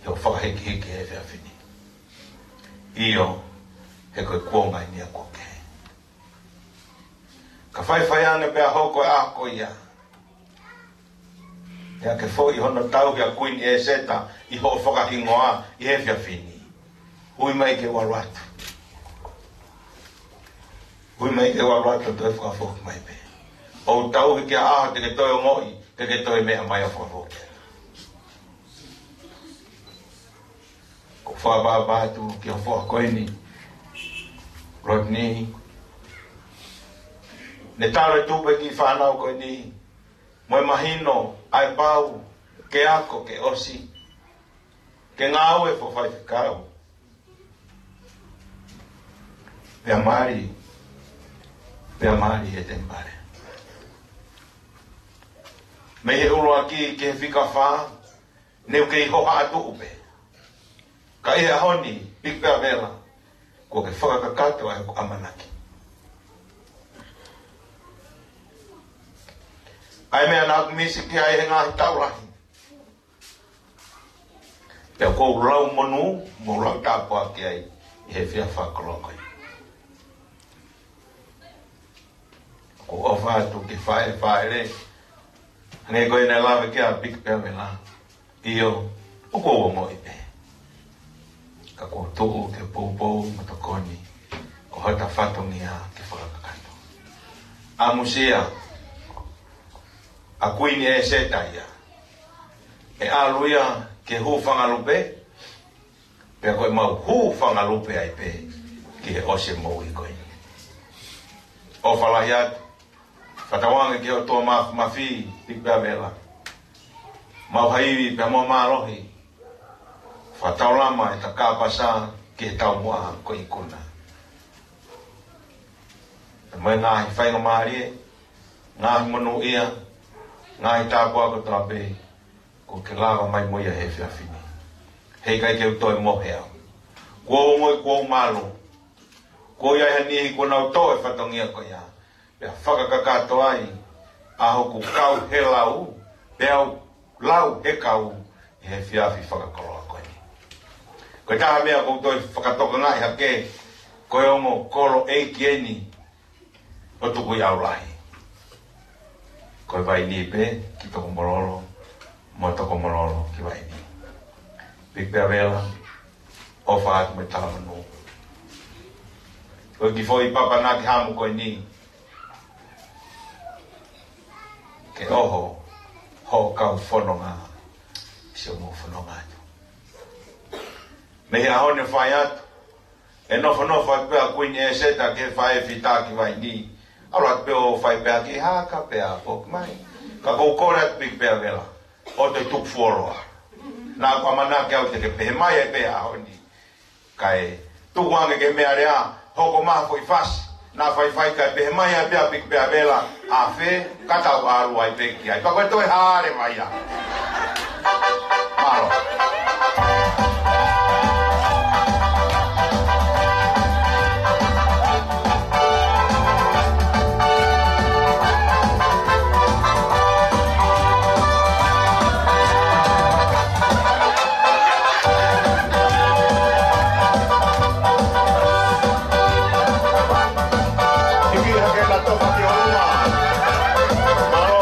he ʻoku fakahikihiki he efiafi ni. ʻIo, he ko e kuonga eni ia kuo kehe. Ka faifai ange pea hoko e ʻaho ko ia, pea ke foʻi hono tauhi ʻa Kuini ʻEseta ʻi hoʻo fakahingoa ʻi he efiafi ni, ui mai ke u ʻalu atu. Ui mai ke u ʻalu atu ʻo toe fakafoki mai pē. ʻO tauhi ki ha ʻaho te ke toe ongoʻi, te ke toe meʻa mai ʻo fakafoki. ʻOku ou fakaʻapaʻapa atu ki he foha ko eni, Rodney. Ne talo e tupe ki he fānau ko eni, mo e mahino ʻa e pau ke ako ke ʻosi, ke ngāue fakafaifekau. Pea mali, pea mali e temipale. Mei he ʻuluaki ki he fika fā, ne u kei hohaʻa tuʻu pē. Ka ʻi he ʻaho ni, Piki Pea Vela, kuo ke fakakakato ʻa ʻeku ʻamanaki. ʻA e meʻa naʻa ku misi ki ai he ngaahi taʻu lahi, pea ʻoku ou lau monū, mo lau tāpuaki ai ʻi he efiafi fakakoloa ko eni. ʻOku ou ʻofa atu ki he faʻē, faʻē lelei, hangē ko ia naʻe lave ki ai ʻa Piki Pea Vela. ʻIo, ʻoku ou ongoʻi pē. Ka ʻoku ou tuʻu ke poupou mo tokoni, ko hota fatongia ke fakakakato. ʻAmusia, ʻa Kuini ʻEseta ia, ʻe ʻalu ia ke hūfanga lupe, pea ko ʻemau hūfanga lupe ai pē ki he ʻosi e moʻui ko eni. ʻOfa lahi atu, fakatauange ki he ʻOtua Māfimafi, Piki Pea Vela, maʻu ha ivi pea mo e mālohi, fakataulama ʻeta kāpasa ki he taumuʻa ko e ikuna. Pea mo e ngaahi faingamālie, ngaahi monūʻia, ngaahi tāpuaki kotoa pē, kuo ke lava mai mo ia he efiafi ni. He ʻikai ke u toe mohe au. Kuo u ongoʻi kuo u malu. Kuo ʻi ai ha niʻihi kuo nau toʻo e fatongia ko ia, pea fakakakato ai ʻa hoku kau he lau, pea u lau he kau, he efiafi fakakoloa ko eni. Ko e taha meʻa ʻoku ou toe fakatokangaʻi hake, ko e ongo kolo ʻeiki eni ʻo Tukuʻiʻaulahi. Ko e vaini pē ki Tokomololo, mo Tokomololo ki vaini. Piki Pea Vela, ʻofa atu mo e talamonū. Ko e kiʻi foʻi papanaki hamu ko eni, ke ʻoho hoʻo kau fononga, siʻo mo fononga atu. Mei he ʻaho ni ʻo fai atu, ʻe nofonofo atu pē ʻa Kuini ʻEseta ki he faʻē fita ki Vainī. ʻAlu atu pē ʻo fai pē ʻaki ha haka pea foki mai. Ka ʻoku ou kole atu pē ki Pea Vela ʻo toe tuku fuoloa. Naʻá ku ʻamanaki au te ke pehē mai ai pē he ʻaho ni. Kae tuku ange ki he meʻalea, hoko mai ha foʻi fasi naʻa faifai kae pehē mai ai pē ʻa Piki Pea Vela, ʻafē, ka tau ʻalu ai pē ki ai. Pea ko e toe hale mai ia. Mālō. Hiki hake ʻa e tofa ki ʻolunga. Mālō.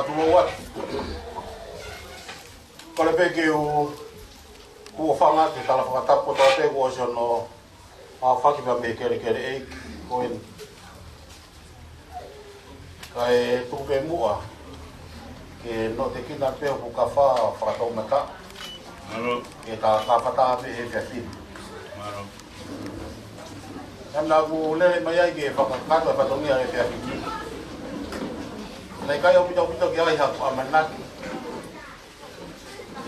Tuʻu atu. Kole pē ke u, u ʻofa ange ki he tala fakatapu kotoa pē kuo ʻosi hono aofaki mei he kelekele ʻeiki ko eni. Kae tuku pē muʻa ke notekina pē hoku kafā fakatoumataʻu. Mālō. Ke ta kafataʻa pē he efiafi ni. Mālō. Naʻa ku lele mai ai ke fakakakato e fatongia he efiafi ni. Naʻe ʻikai ʻaupito ʻaupito ke ʻi ai haku ʻamanaki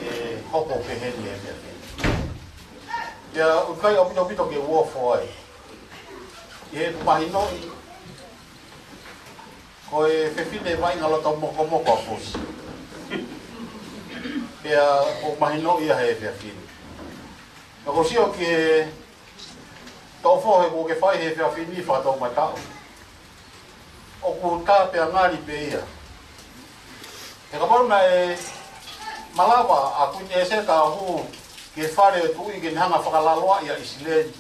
ʻe hoko pehē ni e efiafi ni. Pea ʻoku ʻikai ʻaupito ʻaupito ke u ofo ai. ʻI heʻeku mahinoʻi, ko e fefine vaʻinga loto mokomoko ʻa Fusi. Pea ʻoku mahinoʻi ia he efiafi ni. Naʻa ku sio ki he toʻo fohe kuo ke fai he efiafi ni fakatoumataʻu. ʻOku tā pea ngali pē ia. He kapau naʻe malava ʻa Kuini ʻEseta ʻo hū ki he fale ʻo e tuʻi ke ne hanga ʻo fakalaloaʻi ʻa ʻIsileli,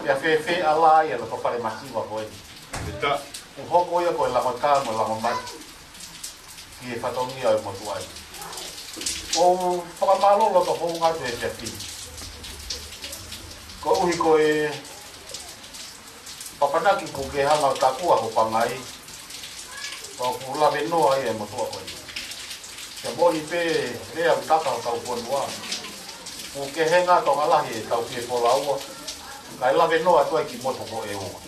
pea fēfē ʻa e lā ia loto fale masiva ko eni. ʻIkai. ʻOku hoko ia ko e lango tā mo e lango mate ki he fatongia ʻo e motuʻa ni. ʻOku ou fakamālō loto hounga atu he efiafi ni. Koeʻuhi ko e papanaki kuo ke hanga ʻo takua ho pangai, pea ʻoku lave noa ia e motuʻa ko eni. Pea moʻoni pē lea ʻoku taka hotau fonua, ʻoku kehe ange ʻa Tonga lahi ʻetau fie folaua, kae lave noa atu ai ki motu ko ʻEua.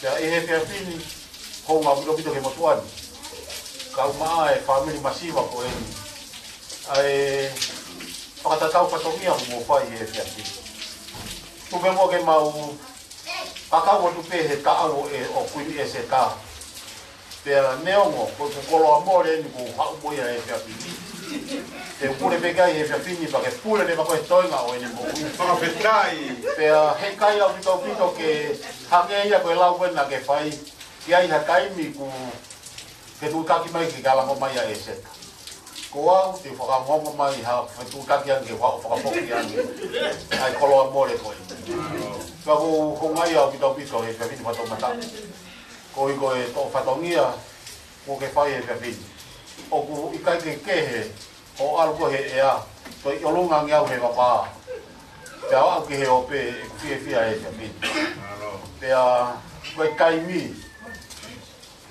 Pea ʻi he efiafi ni, hounga ʻaupito ʻaupito ki he motuʻa ni, kae ʻumaʻā e fāmili masiva ko eni, ʻa e fakatatau fatongia kuo mou fai he efiafi ni. Tuku pē muʻa ke mau kakau atu pē he taʻau ʻo e, ʻo Kuini ʻEseta. Pea neongo ko ʻeku koloa mole eni kuo u haʻu mo ia he efiafi ni, te u pule pē ki ai he efiafi ni pea ke pule leva koe he toenga ʻo ʻene moʻui. Fakafetaʻi. Pea heʻikai ʻaupito ʻaupito ke hangē ia ko e lau ko ena naʻa ke fai, ʻi ai ha taimi kuo ke tuʻutaki mai ke ke lango mai ʻa ʻEseta. Ko au te u fakaongoongo mai ha fetuʻutaki ange ke u haʻu ʻo fakafoki ange ʻa e koloa mole ko eni. Ka ʻoku ou houngaʻia ʻaupito ʻaupito he efiafi ni fakatoumataʻu. Koeʻuhi ko e toʻo fatongia kuo ke fai he efiafi ni. ʻOku ʻikai ke kehe hoʻo ʻalu koe he ʻea, toe ʻi ʻolunga ange au he vapā. Pea aʻu ki he ope ʻeku fiefia he efiafi ni. Pea ko e taimi,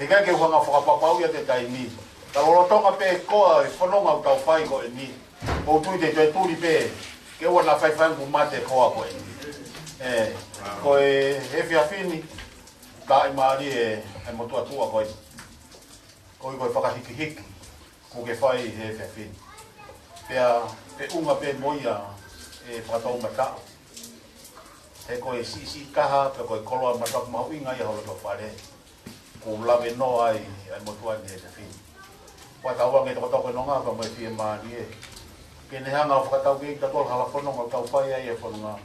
heʻikai ke u hanga ʻo fakapapauʻi ʻa e taimi. Ka lolotonga pē koā e fononga ʻoku tau fai ko eni, ʻoku ou tui te toe tuli pē ke ʻoua naʻa faifai ange kuo mate koā ko eni. ʻE, ko e efiafi ni, tāʻimālie e, e motuʻa tuʻa ko eni. Koeʻuhi ko e fakahikihiki kuo ke fai he efiafi ni. Pea feʻunga pē mo ia e fakatoumataʻu. He ko e siʻisiʻi taha, pea ko e koloa maʻu, mahuʻinga ia ho loto fale. Kuo lave noa ai ʻa e motuʻa ni he efiafi ni. Fakatauange tokotoko e nonga ka mo e fiemālie, ke ne hanga ʻo fakataukei kitautolu hala fononga ʻoku tau fai ai e fononga.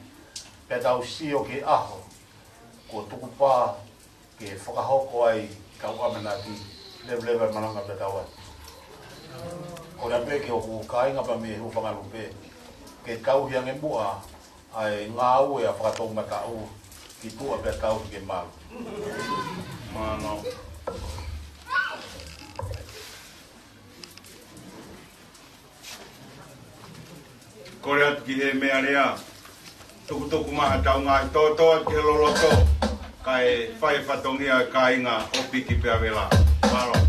Pea tau sio ki he ʻaho kuo tukupā ke fakahoko ai ʻetau ʻamanaki, leveleva e malanga pea tau atu. Ko ia pē ke ʻoku kāinga pea mei he hūfanga lupe, ke tauhi ange muʻa ʻa e ngāue ʻa e fakatoumataʻu ki tuʻa pea tauhi ke malu. Mālō. Kole atu ki he meʻa lea, tukutuku mai haʻatau ngaahi tōtō atu ki he loloto, kae fai e fatongia ʻa e kāinga ʻo piki pea vela. Mālō.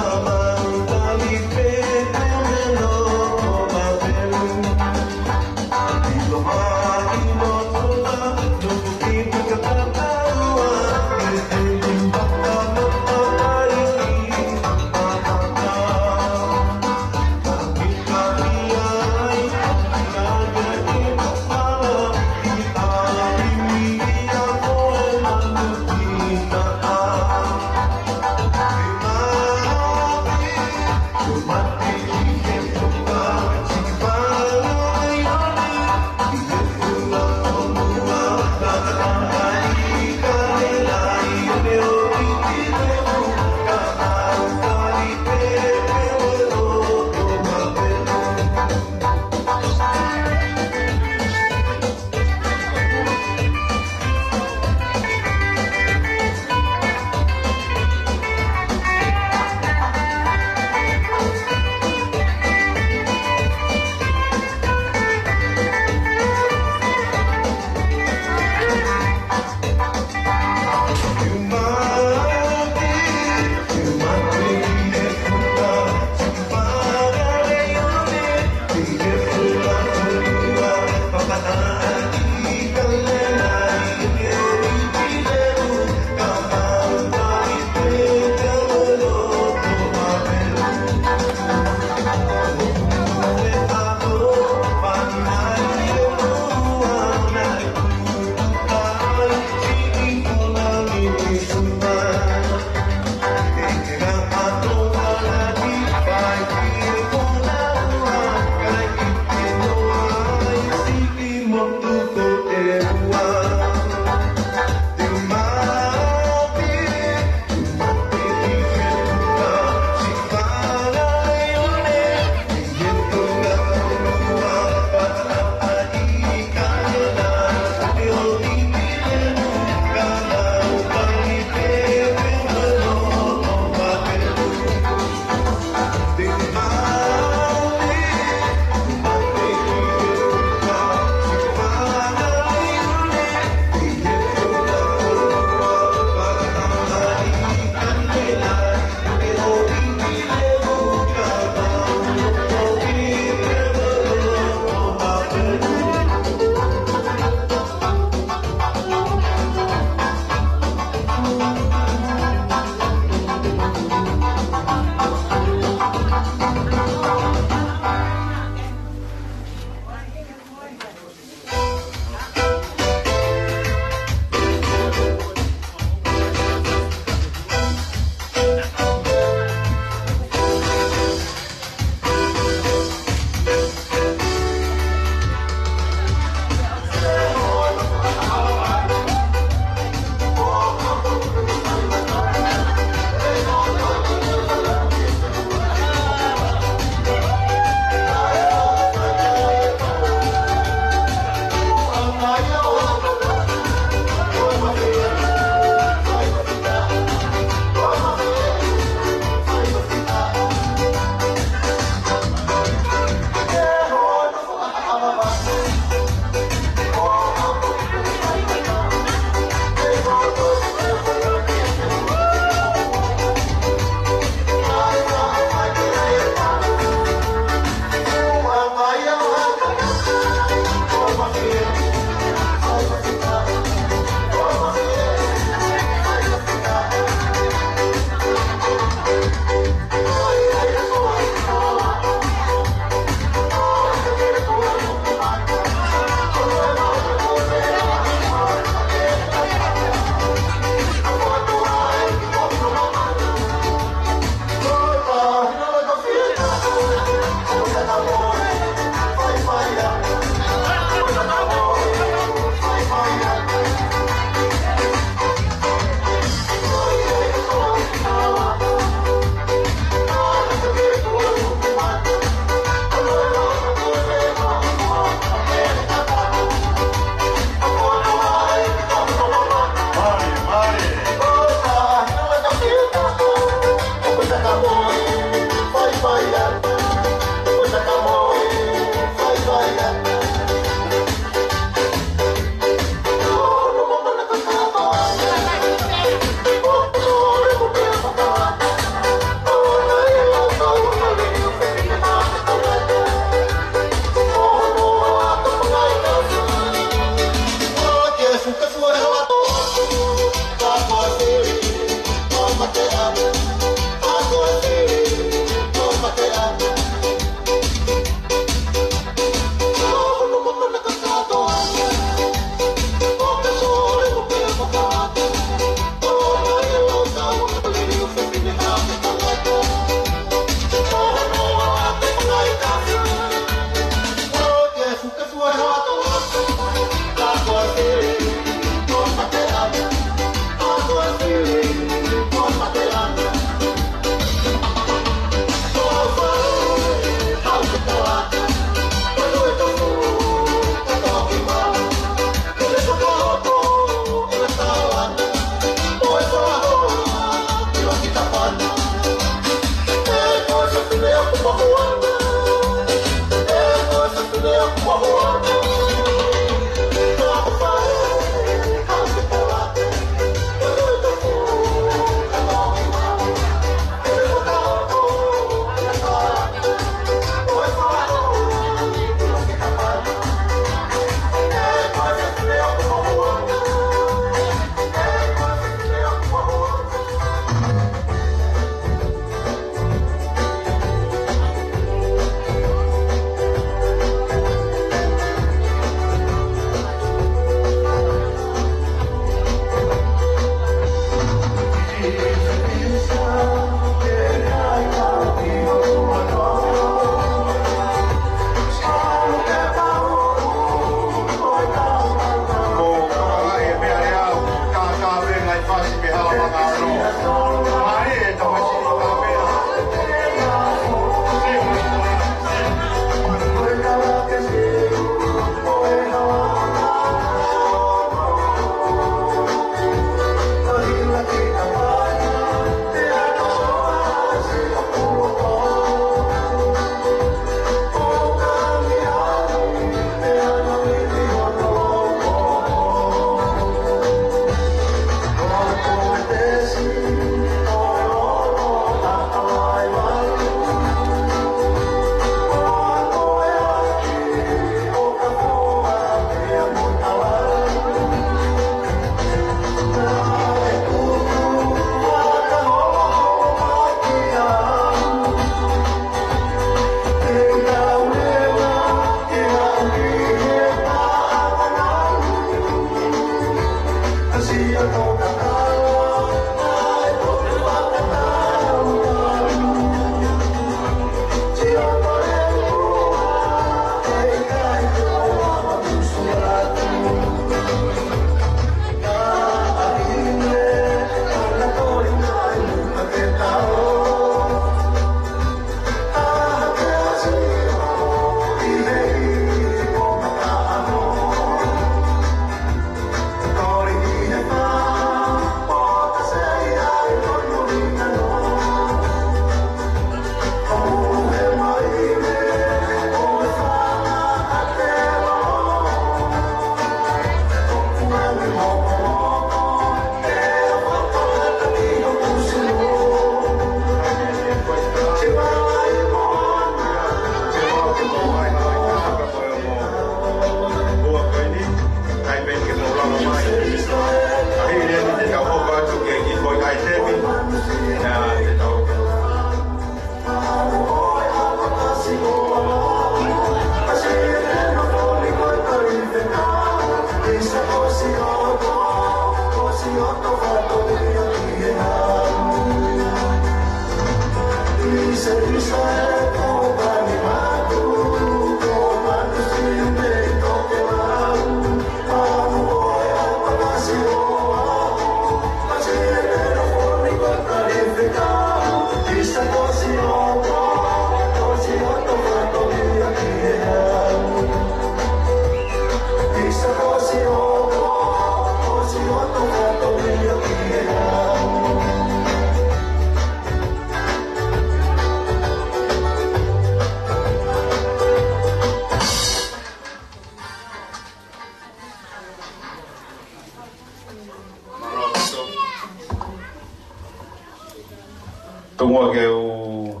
Tuku muʻa ke u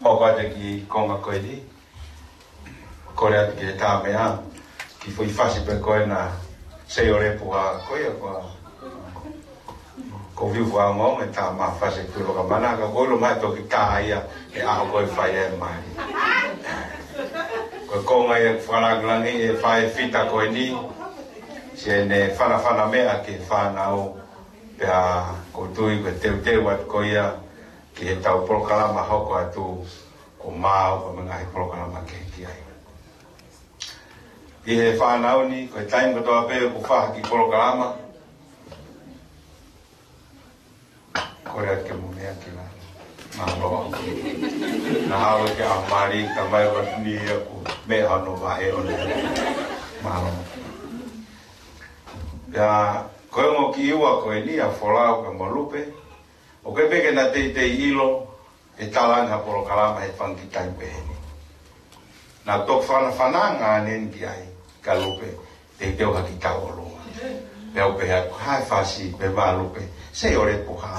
hoko atu ki he konga ko eni. Kole atu ki he tā meʻa, ki he foʻi fasi pē ko ena, Sei ʻOle Puha, ko ia ko ā. Ko e fiu fakaongoongo e tā meʻa fasi Tuʻilokamana, ka ko e ʻilo mai toki tā ia he ʻaho ko ē fai ai e mali. Ko e konga ia ʻoku fakalāngilangiʻi ʻe Faifita ko eni, siʻene fanafana meʻa ki he fānau, pea ʻoku ou tui ko e teuteu atu ko ia ki heʻetau polokalama hoko atu, ko e maʻu pē mo e ngaahi polokalama kehe ki ai. ʻI he fānau ni, ko e taimi kotoa pē ʻoku fai ha kiʻi polokalama, kole atu ke mou meʻa ki lalo. Mālō. Naʻa ʻalu ki he ʻaho mali, talamai ʻe Lord Ni ia ʻoku meʻa hono vaʻe ʻona. Mālō. Pea ko e ongo kiʻi ua ko eni ʻa Folau pea mo Lupe, ʻoku ʻikai pē ke na teitei ʻilo ʻe talaange ha polokalama he fanga kiʻi taimi pehē ni. Naʻa ku toki fanafananga ʻaneni ki ai, ka Lupe, teuteu ha kiʻi tauʻolunga. Pea u pehē atu, ko e hā e fasi? Pehē mai ʻa Lupe, Sei ʻOle Puha.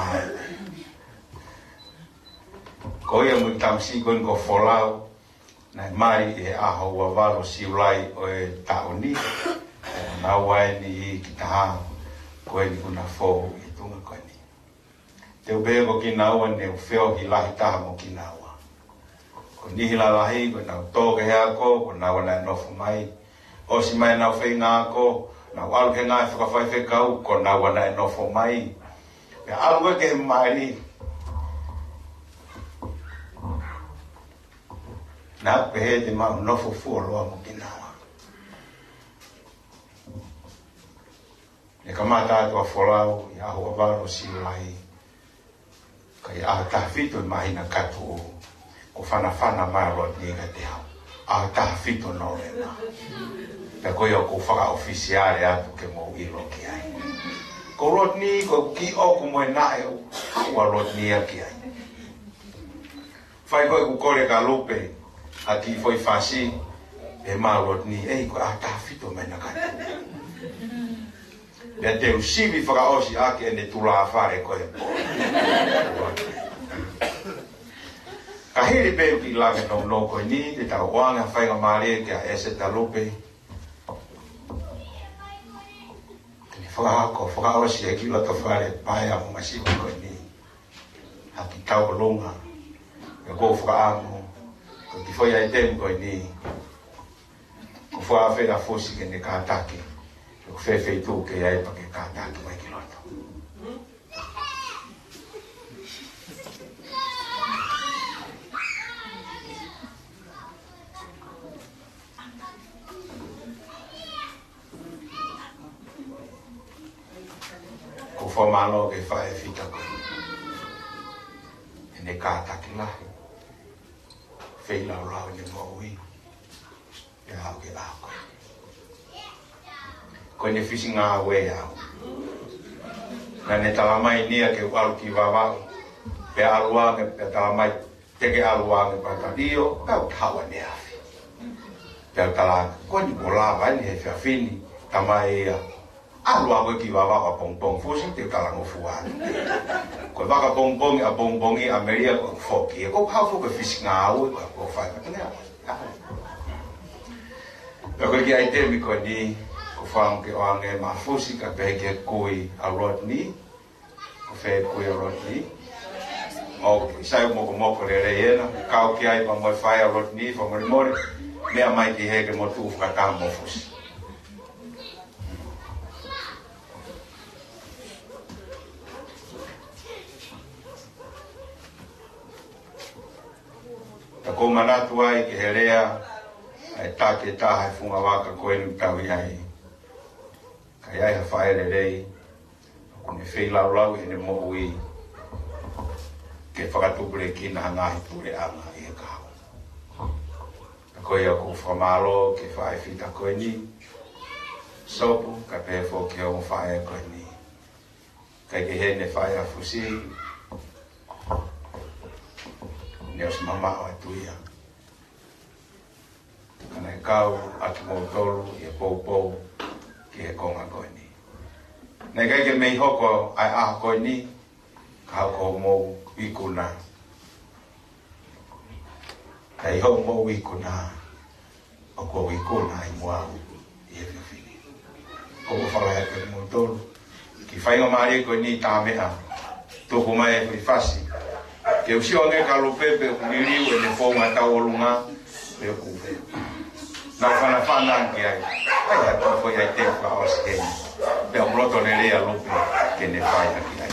Ko ia mo e tamasiʻi ko eni ko Folau, naʻe mali ʻi he ʻaho ua valu Siulai ʻo e taʻu ni, ʻo nau ʻi ai ʻeni ki he taha ko eni kuo na fou ʻi he tuʻunga ko eni. Te u pehē ko kinaua ne u feohi lahi taha mo kinaua. Ko e niʻihi lalahi, ko ʻenau tō ki he ako, ko naua naʻe nofo mai. ʻOsi mai ʻenau feinga ako, nau ʻalu ki he ngaahi fakafaifekau, ko naua naʻe nofo mai. Pea ʻalu ia ki he mali. Naʻa ku pehē te mau nofo fuoloa mo kinaua. Ne kamata atu ʻa Folau ʻi he ʻaho ua valu Siulai. Ka ʻi he ʻaho taha fitu ʻo e māhina ka tuʻu, kuo fanafana mai ʻa Lord Ni kiate au. ʻAho taha fitu Nōvema. Pea ko ia ʻoku ou fakaʻofisiale atu ke mou ʻilo ki ai. Ko Lord Ni, ko e kiʻi ʻoku mo e naʻe ʻoku haʻu ʻa Lord Ni ia ki ai. Fai ko ē ʻeku kole kia Lupe ha kiʻi foʻi fasi, pehē mai ʻa Lord Ni, ʻEi, ko e ʻaho taha fitu ʻo e māhina ka tuʻu. Pea te u sivi fakaʻosi ʻaki ʻene tulāfale ko ē pō. Ka hili pē ʻeku kiʻi lave nounou ko eni, te tau ʻoange ha faingamālie kia ʻEseta Lupe ke ne fakahoko fakaʻosi e kiʻi loto fale paea mo masiva ko eni. Ha kiʻi tauʻolunga, pea ʻoku ou fakaʻamu, ko e kiʻi foʻi ʻaitemi ko eni, ko fē ʻa Fusi ke ne kātaki, ko fē feituʻu ke ʻi ai pea ke kātaki mai ki loto. Ko e fakamālō ki he faifekau ko ē. ʻEne kātaki lahi. Feilaulau ʻene moʻui. Pea aʻu ki he ʻaho ko ē. Ko ʻene fisi ngāue au. Naʻa ne talamai ʻe ia ke u ʻalu ki Vavaʻu. Pea ʻalu ange, pea talamai te ke ʻalu ange pea ka ʻio, pea u haʻu ʻaneafi. Pea u tala ange, ko eni kuo lava eni he efiafi ni, talamai ʻe ia, ʻalu ange ki Vavaʻu ʻapongipongi Fusi, te u talangofua atu. Ko e vaka pongipongi ʻapongipongi ʻa Melia ko e foki, ʻe ko e haʻu foki e fisi ngāue, ko e fai ka tene ʻaho. Pea ko e kiʻi ʻaitemi ko eni, ʻoku ou fakaʻamu ke ʻoange maʻa Fusi kae pehē ki he kui ʻa Rodney, Ko fē kui ʻa Rodney? ʻOku sai, mokomoko lelei ena. Kau ki ai pea mo e fai ʻa Rodney, fakamolemole. Meʻa mai ki hē ke mo tuʻu fakataha mo Fusi. ʻOku ou manatu ai ki he lea ʻa e taki ʻe taha ʻi he fungavaka ko eni ʻoku tau ʻi ai. Ka ʻi ai ha faʻē lelei ʻoku ne feilaulau ʻi heʻene moʻui ke fakatupulekina ha ngaahi puleʻanga ʻi he kahaʻu. Ka ko ia ʻoku ou fakamālō ki he faʻē fita ko eni, Sopu, kae pehē foki ki he ongo faʻē ko eni. Kae kehe ʻene faʻē ʻa Fusi, ne ʻosi mamaʻo atu ia. Ka naʻe kau ʻa kimoutolu ʻi he poupou ki he konga ko eni. Naʻe ʻikai ke mei hoko ʻa e ʻaho ko eni, ka ʻoku mou ikuna. Ka ʻi hoʻomou ikuna, ʻoku ou ikuna ai mo au ʻi he efiafi ni. ʻOku ou fakahā kiate kimoutolu, ki he faingamālie ko eni, tā meʻa, tuku mai e foʻi fasi ke u sio ange kia Lupe pe ʻoku liliu ʻene founga tauʻolunga, pe ʻoku pē. Naʻa ku fanafana ki ai. ʻAi, ʻa e foʻi ʻai te fakaʻosi heni. Pea ʻoku loto lelei ʻa Lupe ke ne fai ʻaki ai.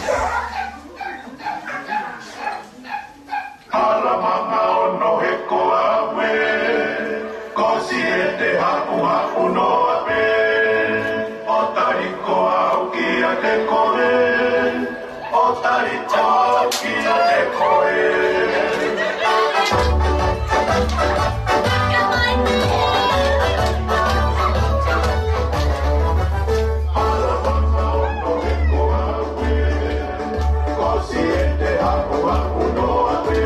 Hala manga ono he koa ue, ko Siete hakuhaku noa pē, ʻo tali ko au kiate koe, ʻo tali ko au kiate koe. Hala manga ono he koa ue, ko Siete hakuhaku noa pē,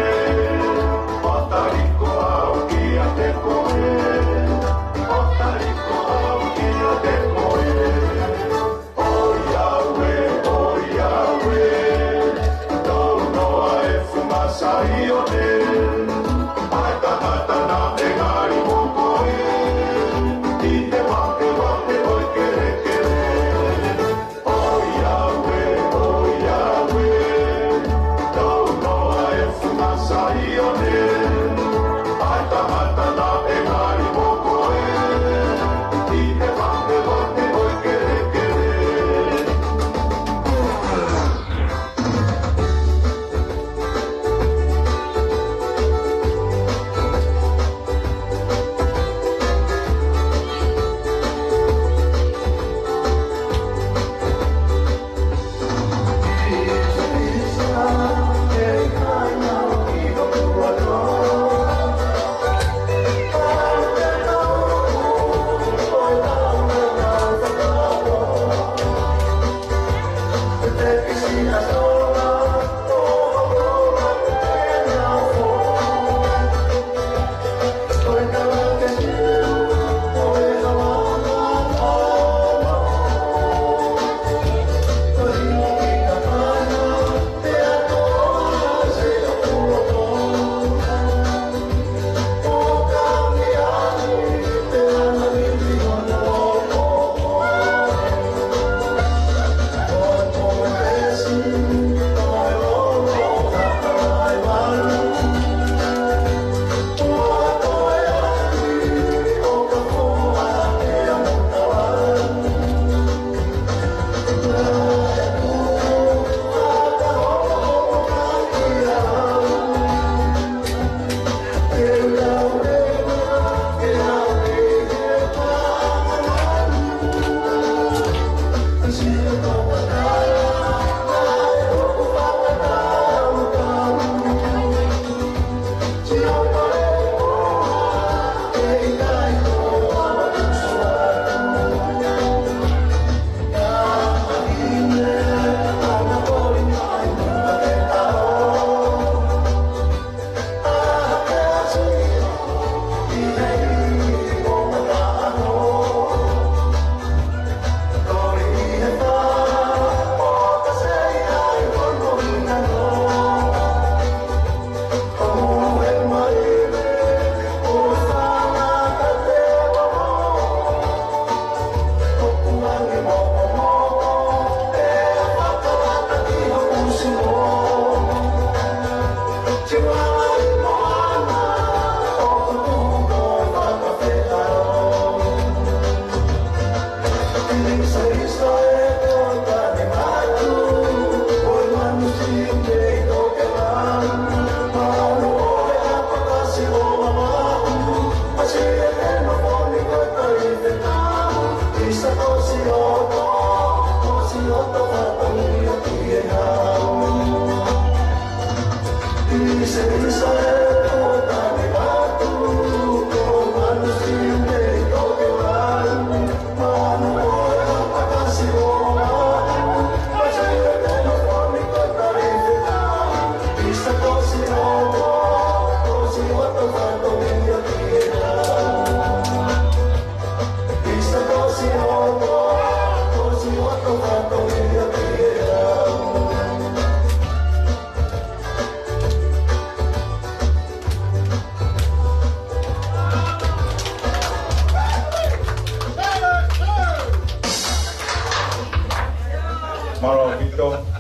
ʻo tali ko au kiate koe, ʻo tali ko au kiate koe. ʻOiauē, ʻoiauē, tounoa e funga Saione, ʻa e tangata naʻe ngali mo koe ʻi he vakevakeʻi ʻo e kelekele. ʻOiauē, ʻoiauē, tounoa e funga Saione, ʻa e tangata naʻe ngali mo koe ʻi he vakevakeʻi ʻo e kelekele.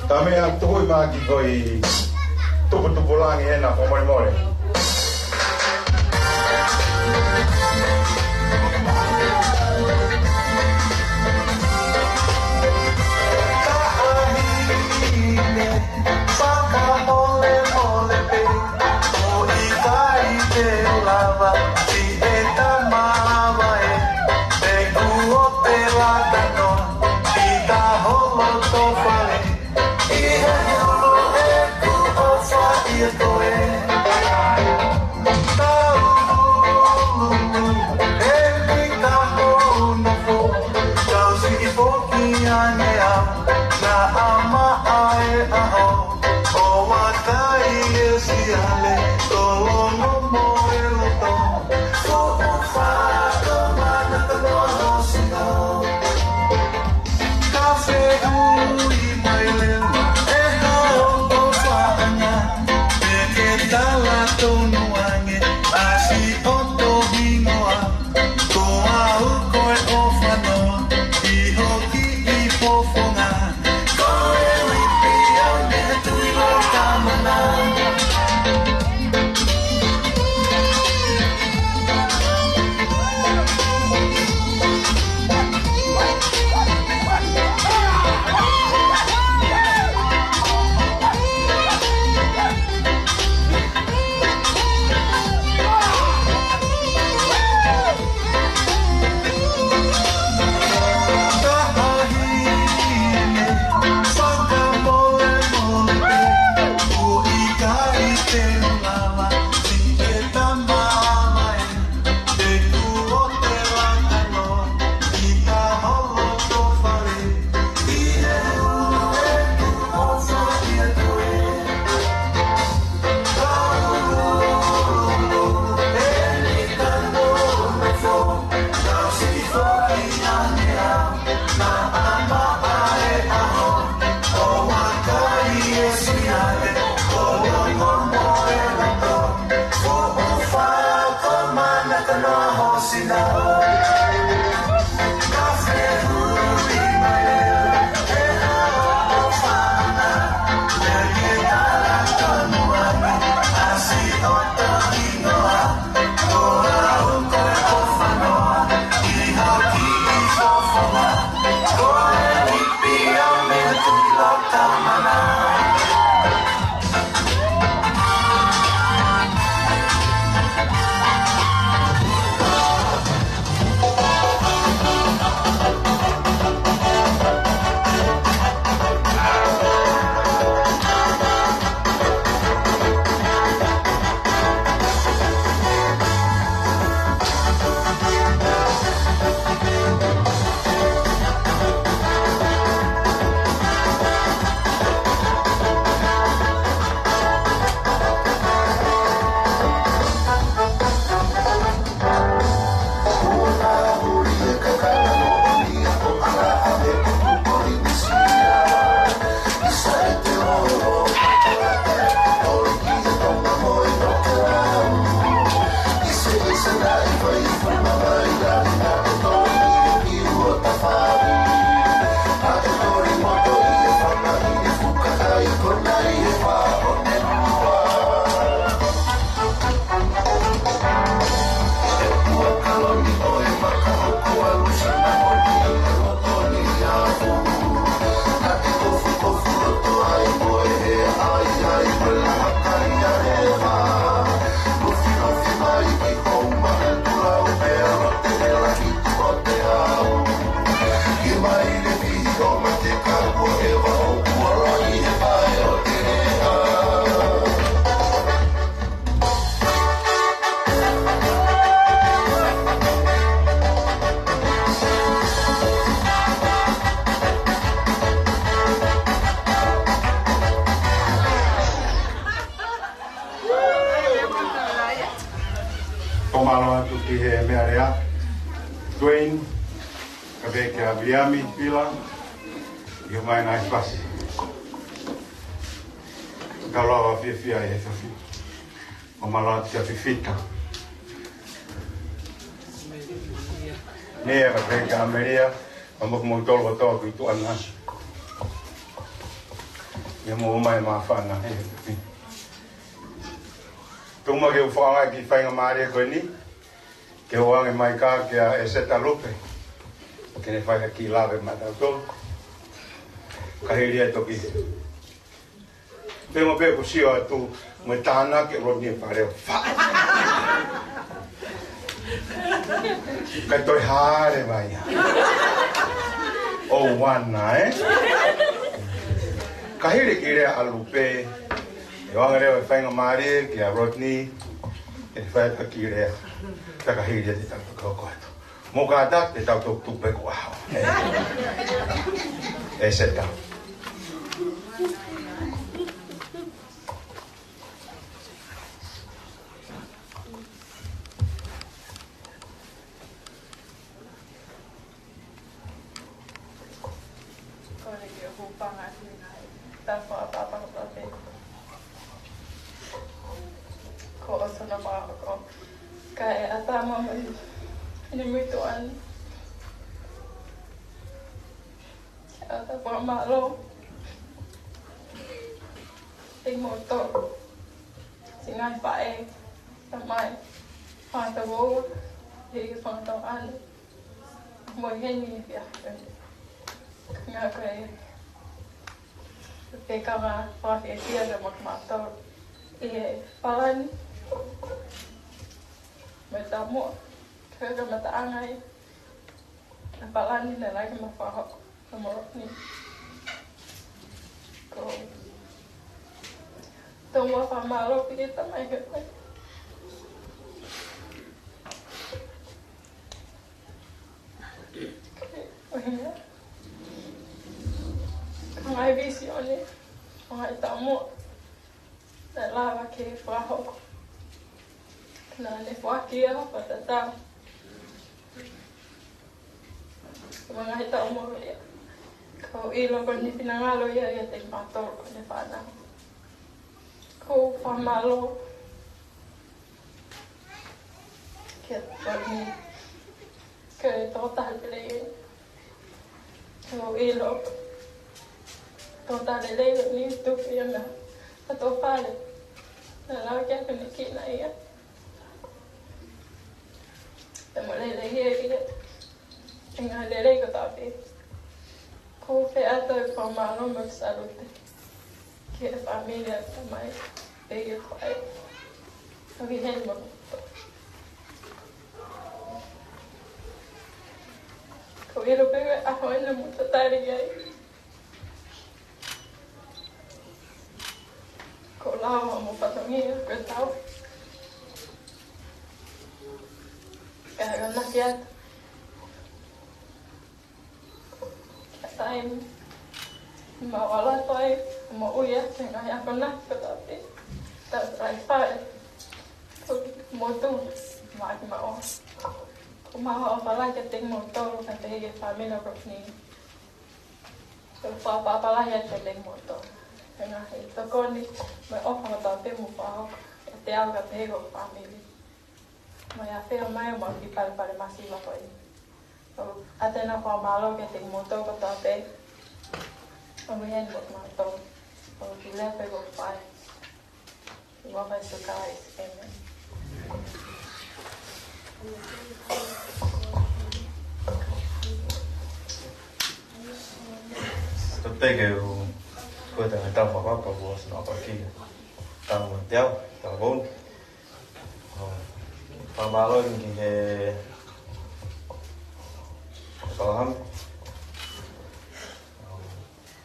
Ka meʻa tuku mai ki he foʻi tuputupulangi ʻena, fakamolemole. Fakamolemole pē, ʻoku ʻikai te u lava, siʻi tama ʻa e, te u ʻoua te u lata noa, ʻi taʻaholo tō fale, ʻi he ʻulu ʻeku ʻofa ʻia koe. Taululu, emi ka hono fo, kau siʻi foki ange au, naʻa maʻa e ʻaho, ʻo vakai e siale, tolongo mo e loto, fuʻu fakamanatu noa hoʻo sino. Ka fehuʻi mai leva ʻe hao ʻofaʻanga, te ke tala tonu ange ʻa siʻoto hingoa, ko au ko e ʻofa noa ʻi ho kiʻi fofonga. Ko e lipi au mei he Tuʻi Lokamana. Fakamālō atu ki he meʻalea, Dwayne, kae pehē kia Viliami Pila, ʻi he ʻomai ʻena ʻaisi fasi. Ka lava fiefia ʻi he efiafi. Fakamālō atu kia Fifita. Nea, kae pehē kia Amelia, pea mo kimoutolu kotoa ʻoku tuʻu ʻanenai. Ke mou ō mai māfana he. Tuku muʻa ke u fakaʻaongaʻi e kiʻi faingamālie ko eni ke u ʻoange mai kia ʻEseta Lupe ke ne fai ha kiʻi lave maʻatautolu. Ka hili ʻe toki pea mo pē kuo sio atu mo e tānaki ʻo Lotini Paleo. Fa. Kae toe hale mai ia. ʻOua naʻa, ē? Ka hili e kiʻi lea ʻa Lupe, ʻe ʻoange leva e faingamālie kia Lotini ke fai ha kiʻi lea. Pea ka hili ʻe te tau toki hoko atu. Mou kātaki, te tau toki tuku pē ko ʻaho. ʻEseta. Kole ke u hūfanga atu he ngaahi tau fakaʻapaʻapa kotoa pē kuo ʻosi hono fakahoko. Kae ʻatā mai ʻi he muituʻa ni ke ʻoatu e fakamālō kiate kimoutolu siʻi ngaahi faʻē, tamai, fanga tauʻatāina, ʻi he fanga tauʻatāina, mo e heni he efiafi ni. Ngā ko e pekanga fakafiefia ka mo kimautolu ʻi he palani mo e taumuʻa, ko e kamataʻanga ia ʻa e palani naʻe lahi ke mau fakahoko. Ka mo ni. Ko e tomuʻa fakamālō pē ki he tamai he pai. Ko e ʻuhinga, ko e ngaahi vīsone, ko e ngaahi taumuʻa naʻe lava ke fakahoko. Naʻa ne foaki ia fakatatau mo e ngaahi taumuʻa ia. Ka ʻoku ou ʻilo ko ʻene finangalo ia ʻiate kimautolu ko ʻene fānau. Ko e fakamālō kia Lotini, ko e tokotaha lelei. Ko e ʻilo, tokotaha lelei ʻo ne tuku ia mei ha tō fale naʻe lava ke akonekina ia. Pea mo lelei ia ʻi he ngaahi lelei kotoa pē. Ko e fie ʻoatu e fakamālō mo e salute ki he fāmili ʻa e tamai pea mo e faʻē. ʻOku ʻi heni mo kimoutolu. Ko e ʻilo pē ko e ʻaho eni naʻa mou tatali ai, ko e lau mo e fatongia ko e tau. Ka akonaki atu ki ha taimi ʻe mau ʻalu atu ai ʻo moʻui ʻaki e ngaahi akonaki kotoa pē. Tau try fale. Ko e motu, maʻa kimaua. Ko ʻemau ʻofa lahi kiate kimoutolu, kae pehē ki he fāmili ʻo Lotini. Ko e fakaʻapaʻapa lahi atu kiate kimoutolu he ngaahi tokoni mo e ʻofa kotoa pē ʻoku mou fakahoko kiate au kae pehē ki hoku fāmili. Mou ʻafio mai ʻo maʻu e kiʻi palepale masiva ko eni. ʻOku ʻoatu ʻa e fakamālō kiate kimoutolu kotoa pē ʻoku ʻi heni mo kimautolu. ʻOku ou kole pē ko e fai. ʻI he huafa ʻo Sīsū Kalaisi, ʻēmeni. Tau teke u ko e tanga tau fakapapa kuo ʻosi nau paki. Tau mo te au, tau vau. Fakamālō ki he ʻApalahame.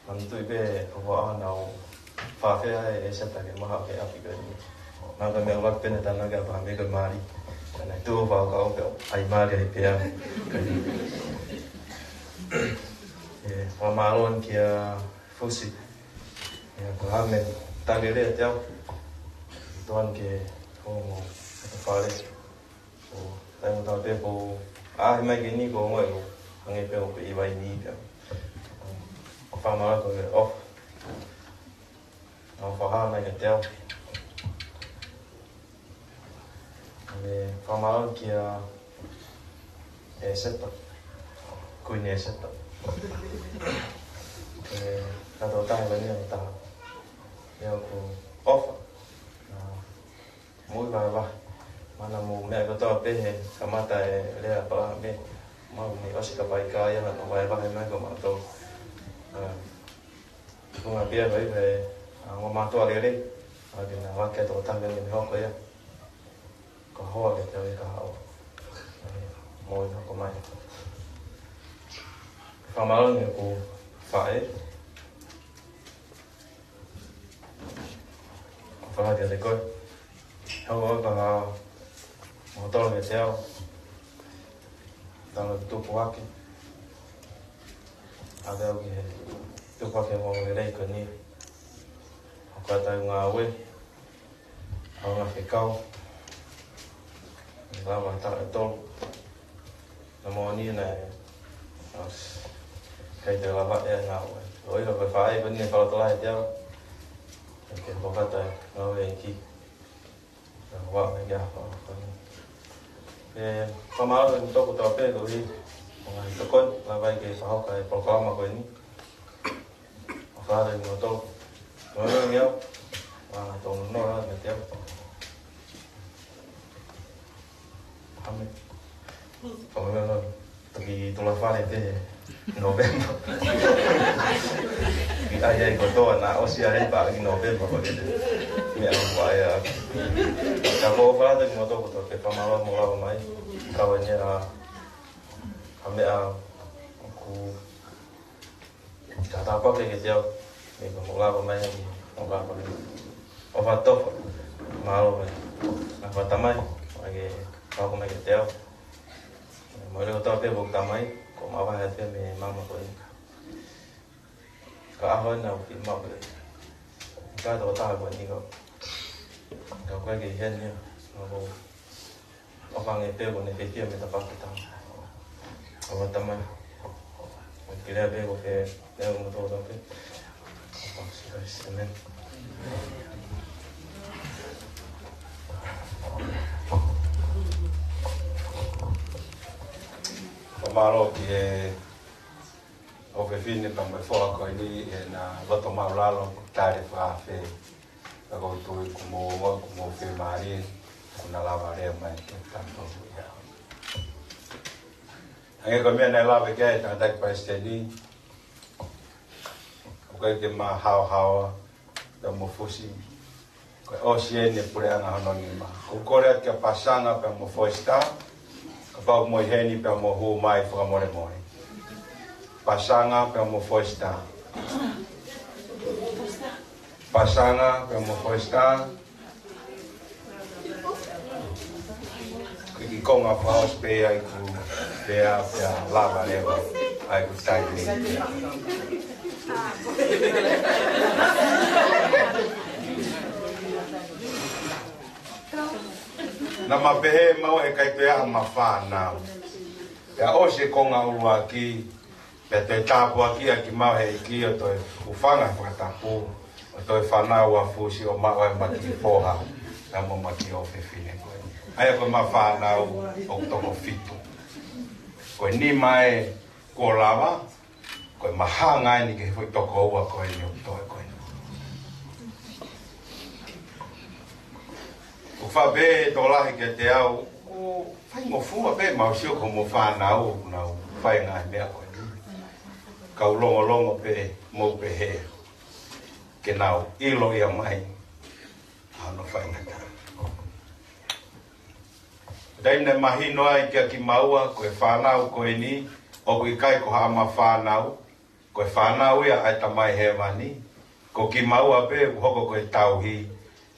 Manatuʻi pē ʻoku ʻaho naʻe fakafeʻao ʻe ʻEseta ke maha ke ʻapi ko eni. Naʻe ka meʻa ʻuluaki pē naʻe tānaki ʻe ʻApalahame ko e mali. Ka naʻe tuʻu fakakaukau pē ʻai mali ai pē au. ʻE, fakamālō kia Fusi. ʻE, ʻApalahame, tali lea ʻiate au. Tuan ke ko mo ʻete fale. ʻO, taimi ʻoku tau te po, ʻaho mai ki heni ko e ongoʻi ʻo hangē pē ʻoku ʻi Vainī pē au. ʻO fakamālō ko e ʻofa naʻe fakahā mai kiate au. ʻE fakamālō kia ʻEseta, Kuini ʻEseta. ʻE, ka tau taha ko eni ʻo taha. Pehē, kamata e lea pala me, mau ni ʻosi ka pai ka ia na vaevae mai ko mato. Ko ngā pia vai pe, a ngō mātua lele, a ke na wake tō tangi ni hoko ia. Ko hoa ke te oi ka hao. Mo i hoko mai. Fakamalo ni ku fae. Ko fala ke te koe. Hau au ka ha. Mo tolo ke te au. Talo tupu ake. A te au ki he. Tupu ake mo le lei ko ni. O ka tau ngā ue. Au ngā fekau. Ni lava ta e tolo. Na mo ni na e. As. Kai te lava e ngā ue. O i ka koe fae ko ni e fala tola e te au. Ke ko ka tau ngā ue ki. Ka ko wa me kia fa. E, fakamalo e toko tau pe ko i. Mo ngā i toko, lava i ke fahoka e programa ko ni. O fala i mo toko. Mo ngā ngā. Wa ngā toko no la me te au. Hame. Ko ngā ngā. Toki tula fale te November. I ai ai ko toa na ʻosi ai pa ki November ko te. Me au wa ia. Ka ko fala i mo toko tau pe fakamalo mo lava mai. Ka wa ni a. Hame a. Ku Ka tāpake ke te au, me ka mo lava mai, mo lava mai. ʻOfa tofa, mālō mai. Na fa tamai, ake, ka ko mai ke te au. Mo le o tau pe mo tamai, ko ma va he te me mama ko ni. Ka ʻaho na u ki ma pe. Ka tō tā ko ni ko. Ka ko ke heni, no ko. ʻOfa nge pe ko ne ke kia me ta pake tau. ʻOfa tamai. Mo ki lea pe ko ke, lea mo tō tau pe. ʻOfa si Christ. Amen. Fakamalo ki he ʻofefine pea mo e foha ko eni he na loto maulalo tale faafe. Ka ko tui ku mo wa ku mo fe mari ku na lava lea mai ke tanto ia. Ange ko mea na lava ke ai tangata ki paisiteni. ʻOku ʻikai te ma haohaoa, pea mo fusi. Ko e ʻosi eni e puleʻanga hono nima. ʻOku kole atu kia Pasanga pea mo Foista. Kapau mo i heni pea mo hū mai fakamolemole. Pasanga pea mo Foista. Pasanga pea mo Foista. Ko e kiʻi konga fakaʻosi pē ia ʻeku pea pea lava leva ʻa ʻeku taimi. Na ma pehē mau ʻe ʻikai toe ʻi ai ha ma fānau. Pea ʻosi e konga ʻuluaki, pea toe tāpuakiʻi ʻaki mau he ʻEiki ʻo toe hūfanga he fakatapu, ʻo toe fānau ʻa fusi ʻo maʻu ai ma kiʻi foha, na mo ma kiʻi ʻofefine ko ē. ʻA ia ko e ma fānau ʻoku toko fitu. Ko e nima ē kuo lava, ko e ma hanga eni ki he foʻi toko ua ko eni ʻoku toe ko eni. ʻOku faʻa pehē ʻe tokolahi kiate au, ʻoku faingofua pē mau sio ki hoʻomo fānau ʻoku nau fai e ngaahi meʻa ko eni. Kau longolongo pē mou pehē ke nau ʻilo ia mai ʻa hono faingataʻa. Taimi naʻe mahino ai kia kimaua ko e fānau ko eni, ʻoku ʻikai ko haʻama fānau, ko e fānau ia ʻa e Tamai Hēvani, ko kimaua pē ʻoku hoko ko e tauhi,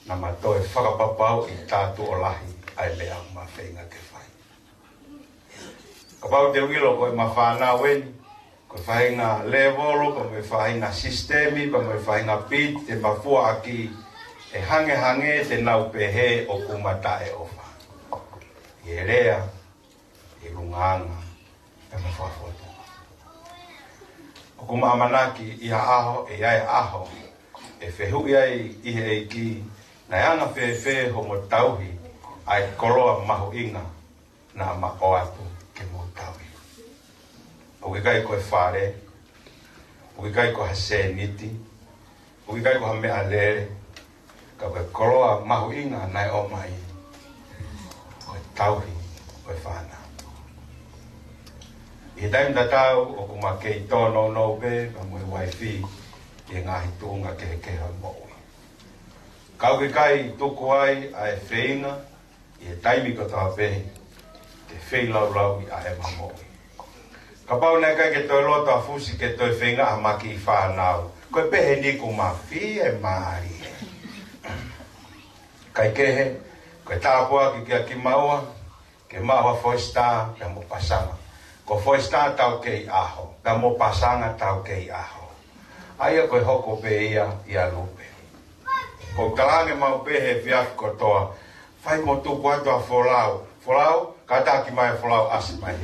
na ma toe fakapapauʻi tātuʻo lahi ʻa e meʻa ʻoku ma feinga ke fai. Kapau te u ʻilo ko e ma fānau eni, ko e faʻahinga lēvolo, ko e faʻahinga sisitemi, ko e faʻahinga piti, te ma fua ʻaki, ʻe hangehangē te nau pehē ʻoku ma taʻeʻofa. ʻI he lea, ʻi he ʻulungaanga, pea mo e fakafofonga. ʻOku ma ʻamanaki ʻi ha ʻaho, ʻe ʻi ai e ʻaho, ʻe fehuʻi ai ʻi he ʻEiki, naʻe anga fēfē hoʻomo tauhi ʻa e koloa mahuʻinga naʻa ma ʻoatu ke mo tauhi. ʻOku ʻikai ko e fale, ʻoku ʻikai ko ha sēniti, ʻoku ʻikai ko ha meʻalele, ka ko e koloa mahuʻinga naʻe ʻomai, ko e tauhi ko e fānau. ʻI he taimi tatau ʻoku ma kei tōnounou pē pea mo e uaifi ʻi he ngaahi tuʻunga kehekehe ʻo e moʻui. Ka ʻoku ʻikai tuku ai ʻa e feinga ʻi he taimi kotoa pē ke feilaulauʻi ʻa ʻema moʻui. Kapau naʻe ʻikai ke toe loto ʻa Fusi ke toe feinga ʻa ʻema kiʻi fānau, ko e pehē ni kuo ma fiemālie. Kaikehe, ko e tāpuaki kia kimaua, ke maʻu ʻa Foʻi Sitā pea mo Pasanga. Ko Foʻi Sitā taukei ʻaho, pea mo Pasanga taukei ʻaho. ʻA ia ko e hoko pē ia ʻia Lupe. ʻOku ou talaange maʻu pē he efiafi kotoa, fai mo tuku atu ʻa Folau. Folau, kātaki mai ʻa Folau, ʻasi mai.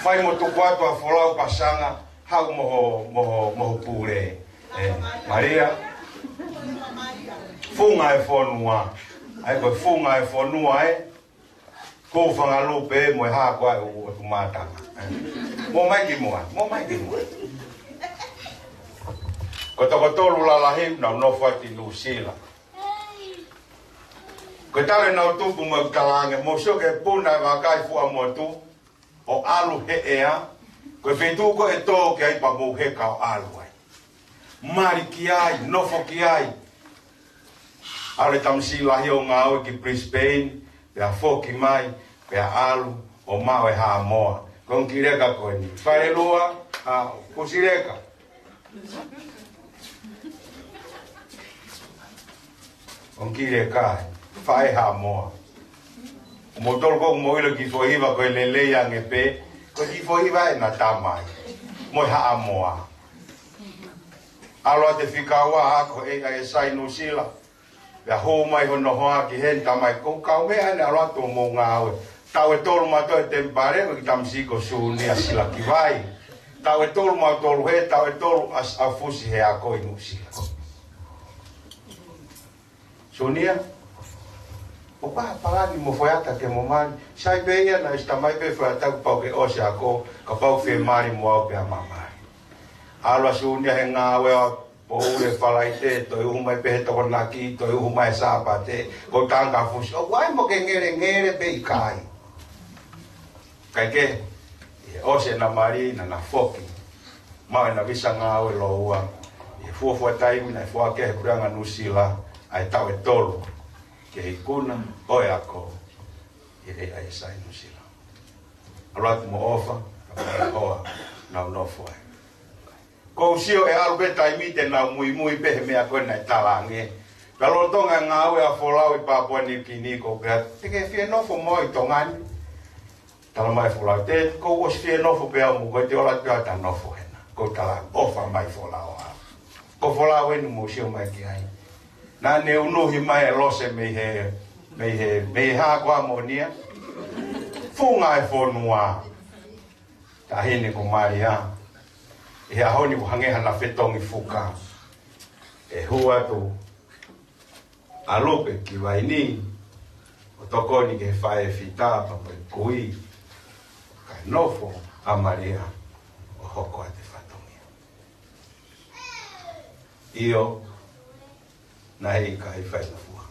Fai mo tuku atu ʻa Folau, Pasanga, haʻu mo ho, mo ho, mo ho pule. ʻE, Malia. Funga e fonua. ʻA ia ko e funga e fonua, ē. Ko Fanga Lupe mo e hā koā ʻoku mātanga. Mou ō mai ki muʻa, mou ō mai ki muʻa. Ko e toko tolu lalahi naʻa nau nofo ai ki Nuʻusila. Ko e talu ʻenau tupu mo e talaange, mou sio ki he puna e vakai fuʻa motu, ʻo ʻalu he ʻea, ko e feituʻu ko ē ʻe tō ki ai pea mou heka ʻo ʻalu ai. Mali ki ai, nofo ki ai. ʻAlu e tamasiʻi lahi ʻo ngāue ki Brisbane, pea foki mai, pea ʻalu ʻo maʻu e Haʻamoa. Ko e ongo kiʻi leka ko eni. Fale lua, ʻa, kusi leka. Ongo kiʻi leka, faʻē Haʻamoa. Mou tolu ko ē mou ʻilo kiʻi foʻi hiva ko e lelei ange pē, ko e kiʻi foʻi hiva ʻena tamai. Mo e Haʻamoa. ʻAlu atu e fika ua ako ʻe ʻa e sai Nuʻusila. Pea hū mai hono hoa ki heni, tamai, ko e kaumeʻa eni, ʻalu atu ʻo mou ngāue. Taʻu ʻe tolu mautolu he temipale, ko e kiʻi tamasiʻi ko Sunia Silakivai. Taʻu ʻe tolu mautolu he, taʻu ʻe tolu ʻa, ʻa Fusi he ako ʻi Nuʻusila. Sunia, ʻoku ʻi ai ha palani mo e foʻi ata ke mo mali? Sai pē ia, naʻe ʻosi tamai pē foʻi ata kuo pau ke ʻosi ako, kapau fiemālie mo au pea ma mali. ʻAlu ʻa Sunia he ngāue ʻo poʻuli he Falaite, toe uhu mai pē he Tokonaki, toe uhu mai he Sāpate, ko e tangata Fusi. ʻOku ʻi ai mo ke ngelengele pe ʻikai? Kaikehe, ʻi he ʻosi ʻena mali naʻa na foki. Maʻu ʻena visa ngāue lōua. ʻI he fuofua taimi naʻe foaki ai ʻe he Puleʻanga Nuʻusila ʻa e taʻu ʻe tolu ki he ikuna ʻo e ako ʻi he ʻAi ʻa e Sai Nuʻusila. ʻAlu atu mo ʻofa, ka mo e hoa, nau nofo ai. Ko u sio ʻe ʻalu pē taimi te nau muimui pē he meʻa ko ē naʻe talaange. Ka lolotonga e ngāue ʻa Folau ʻi Papua Niu Kini, ko u pehē, te ke fie nofo mo au ʻi Tonga ni? Tala mai Folau, te, ko u ʻosi fie nofo pē au mo koe, te u ʻalu atu pē au ʻo ta nofo hena. Ko u talaange, ʻofa mai Folau ā. Ko Folau eni mou sio mai ki ai. Naʻa ne unuhi mai e lose mei he, mei he, mei he hā koā, Moʻonia? Funga e fonua. Taʻahine ko Malia, ʻi he ʻaho ni ʻoku hangē haʻana fetongi fuka. ʻE hū atu ʻa Lupe ki Vaini, ʻo tokoni ki he faʻē Fita pea mo e kui, kae nofo ʻa Malia ʻo hoko atu e fatongia. ʻIo, naʻe ʻikai faingofua.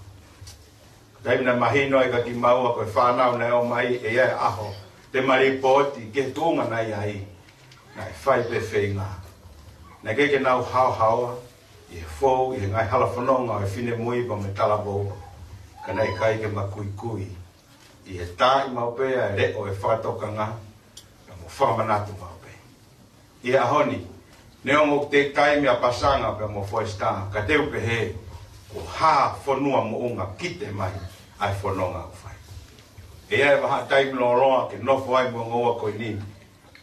Taimi naʻe mahino ai kia kimaua ko e fānau naʻe ō mai, ʻe ʻi ai e ʻaho te ma lipooti ki he tuʻunga naʻe ʻi ai. Naʻe fai pē feinga. Naʻe ʻikai ke nau haohaoa ʻi he fou ʻi he ngaahi hala fononga ʻo e finemui pea mo e talavou. Ka naʻe ʻikai ke ma kuikui ʻi he taaʻi maʻu pē ʻa e leʻo ʻo e fakatokanga, pea mo fakamanatu maʻu pē. ʻI he ʻaho ni, neongo ʻoku take time ʻa Pasanga pea mo Foʻi Sitā, ka te u pehē, ko ha fonua moʻunga kite mai ʻa e fononga ʻoku fai. ʻE ʻi ai e vahaʻa taimi lōloa ke nofo ai mo e ongo ua ko eni,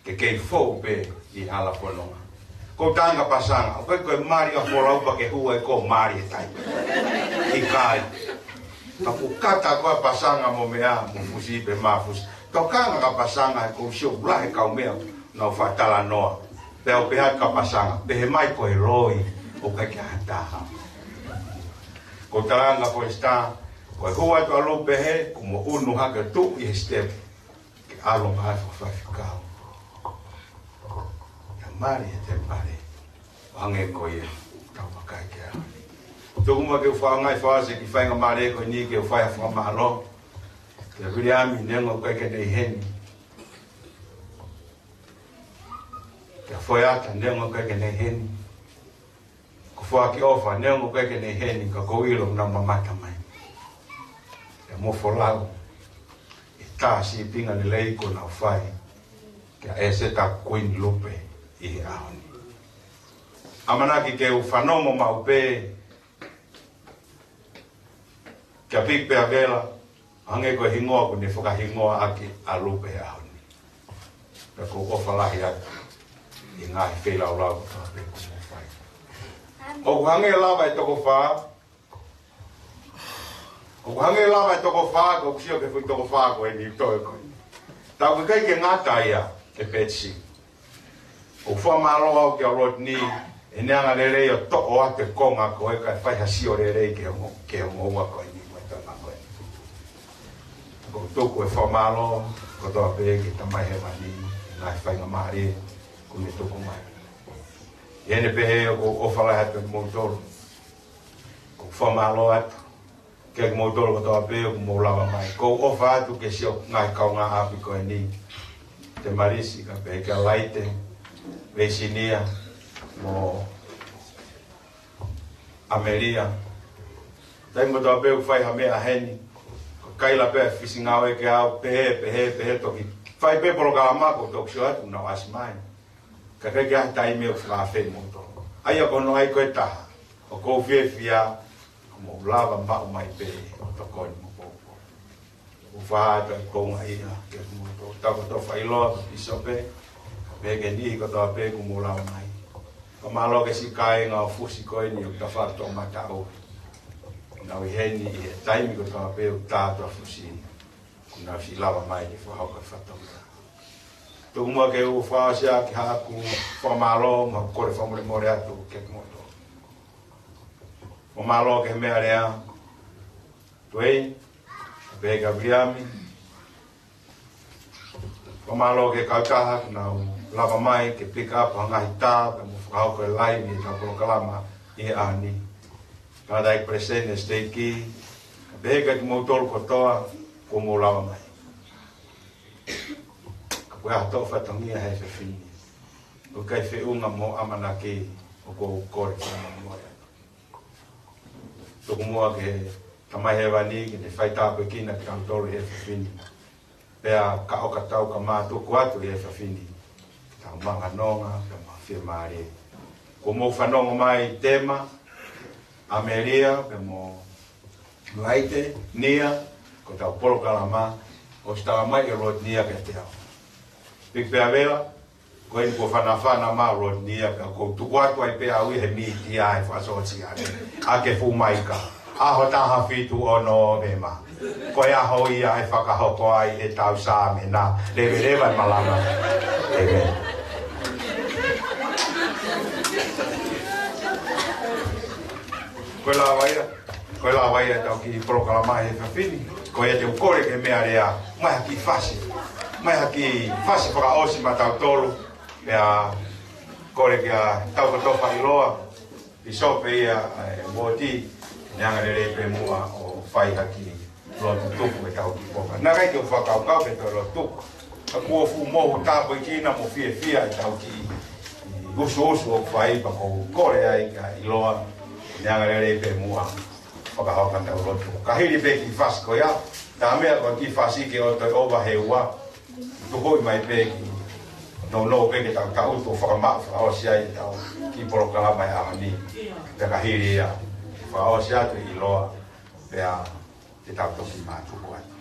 ke kei fou pē ʻi he hala fononga. Ko u talaange kia Pasanga, ʻoku ʻikai ko e mali ʻa Folau pea ke hū ai koe ʻo mali he taimi. ʻIkai. Ka kuo kata koā ʻa Pasanga mo meʻa, mo Fusi pē mo Fusi. Tokanga kia Pasanga, he ko u sio ʻoku lahi e kaumeʻa naʻa nau faʻa talanoa. Pea u pehē atu kia Pasanga, pehē mai ko e loi, ʻoku ʻikai ke ʻi ai ha taha. Ko u talaange kia Foʻi Sitā, ko e hū atu ʻa Lupe hē, kuo mo unu hake ʻo tuʻu ʻi he step ke ʻalu mai ʻo fakafaifekau. Ia mali he temipale, ʻo hangē ko ia ʻoku tau vakai ki ai. Tuku muʻa ke u fakaʻaongaʻi fakaʻosi e kiʻi faingamālie ko eni ke u fai ha fakamālō Kia Viliami, neongo ʻoku ʻikai ke ne ʻi heni. Kia Foeata, neongo ʻoku ʻikai ke ne ʻi heni. Ko Foakiofa, neongo ʻoku ʻikai ke ne ʻi heni, ka ʻoku ou ʻilo ʻoku nau mamata mai. Kia Mofolau, ʻi he tā sīpinga lelei kuo nau fai kia ʻEseta Kuini Lupe ʻi he ʻaho ni. ʻAmanaki ke u fanongo maʻu pē kia Piki Peavela, hangē ko e hingoa kuo ne fakahingoa ʻaki ʻa Lupe he ʻaho ni. Pea ʻoku ou ʻofa lahi atu ʻi he ngaahi feilaulau kotoa pē kuo mou fai. ʻOku hangē lava e toko fā, ʻoku hangē lava e toko fā, ʻoku ou sio ki he foʻi toko fā ko eni ʻoku toe ko eni. Tau ʻikai ke ngata ia, ʻe Pētisi. ʻOku ou fakamālō au kia Rodney, ʻene anga lelei ʻo toʻo atu e konga ko ē kae fai ha sio lelei ki he ongo, ki he ongo ua ko eni, mo e tama ko eni. ʻOku ou tuku e fakamālō kotoa pē ki he Tamai Hēvani, ngaahi faingamālie kuo ne tuku mai. ʻI heʻene pehē ʻoku ou ʻofa lahi atu kimoutolu. ʻOku ou fakamālō atu kia kimoutolu kotoa pē ʻoku mou lava mai. ʻOku ou ʻofa atu ki he siʻi ngaahi kaungāʻapi ko eni. Temalisi, kae pehē kia Laite, Veisinia, mo ʻAmelia. Taimi kotoa pē ʻoku fai ha meʻa heni, ko Kaila pē fisi ngāue kia au, pehē, pehē, pehē, toki fai pē polokalama, ʻoku ou toki sio atu, nau ʻasi mai. Ka ʻikai ke ʻi ai ha taimi ʻoku fakaafeʻi moutolu. ʻA ia ko hono ʻai ko e taha, ʻoku ou fiefia, ʻoku mou lava maʻu mai pē ʻo tokoni mo poupou. ʻOku ou fakatapu atu e konga ia kiate kimoutolu, tau kotoa fakaʻiloa, Pīsope, pehē ki he niʻihi kotoa pē kuo mou lava mai. Fakamālō ki he siʻi kāinga ʻo Fusi ko eni ʻoku tafaʻaki toʻomataʻu. Nau ʻi heni ʻi he taimi kotoa pē ʻoku tā atu ʻa Fusi. Kuo nau siʻi lava mai ke fakahoko e fatongia. Tuku muʻa ke u fakaʻosi ʻaki haʻaku fakamālō mo e kole fakamolemole atu kiate kimoutolu. Fakamālō ki he meʻalea, Tuei, pehē kia Viliami. Fakamālō ki he kautaha kuo nau lava mai ke pick up ha ngaahi tā, pea mo fakahoko e live ʻi heʻetau polokalama ʻi he ʻaho ni. Kātaki Palesiteni Siteiki, pehē kia kimoutolu kotoa kuo mou lava mai. Ka ko e ʻaho toʻo fatongia he efiafi ni, ʻoku ʻikai feʻunga mo e ʻamanaki, ʻoku ou kole fakamolemole atu. Tuku muʻa ki he Tamai Hēvani ke ne fai tāpuekina kitautolu he efiafi ni. Pea ka ʻoka tau ka mātuku atu he efiafi ni, tau maʻu ha nonga, pea mo e fiemālie. Kuo mou fanongo mai Tema, ʻAmelia, pea mo Laite, Nia, ko ʻetau polokalama, ʻosi tala mai ʻe Rodney ia kiate au. Piki Peavela, ko eni kuo fanafana mai ʻa Rodney ia, pea ʻoku ou tuku atu ai pē au ia he mītia he fakasōsiale. ʻA e fuʻu maika. ʻAho taha fitu ʻo Nōvema. Ko e ʻaho ia ʻe fakahoko ai ʻetau Saame na. Leveleva e malanga. ʻĒmeni. Ko e lava ia. Ko e lava ia ʻetau kiʻi polokalama he efiafi ni. Ko ia te u kole ki he meʻalea. Mai ha kiʻi fasi. Mai ha kiʻi fasi fakaʻosi maʻatautolu. Pea kole kia Taukotofa ʻIloa. Pīsope ia, ē, Mōtī. Ne anga lelei pē muʻa ʻo fai ha kiʻi lotu tuku ʻetau kiʻi polokalama. Naʻe ʻikai ke u fakakaukau pē toe lotu tuku. Ka kuo fuʻu mohu tāpuekina mo fiefia ʻetau kiʻi usuusu ʻoku fai pea ʻoku ou kole ai kia ʻIloa, ne anga lelei pē muʻa fakahoko ʻetau lotu. Ka hili pē kiʻi fasi ko ia, tā meʻa ko e kiʻi fasi ke ʻoua toe ʻova he ua, tuku mai pē kiʻi nounou pē ke tau tau tuʻu fakamaʻu fakaʻosi ai ʻetau kiʻi polokalama he ʻaho ni. Pea ka hili ia, fakaʻosi atu ʻIloa, pea te tau toki mātuku atu.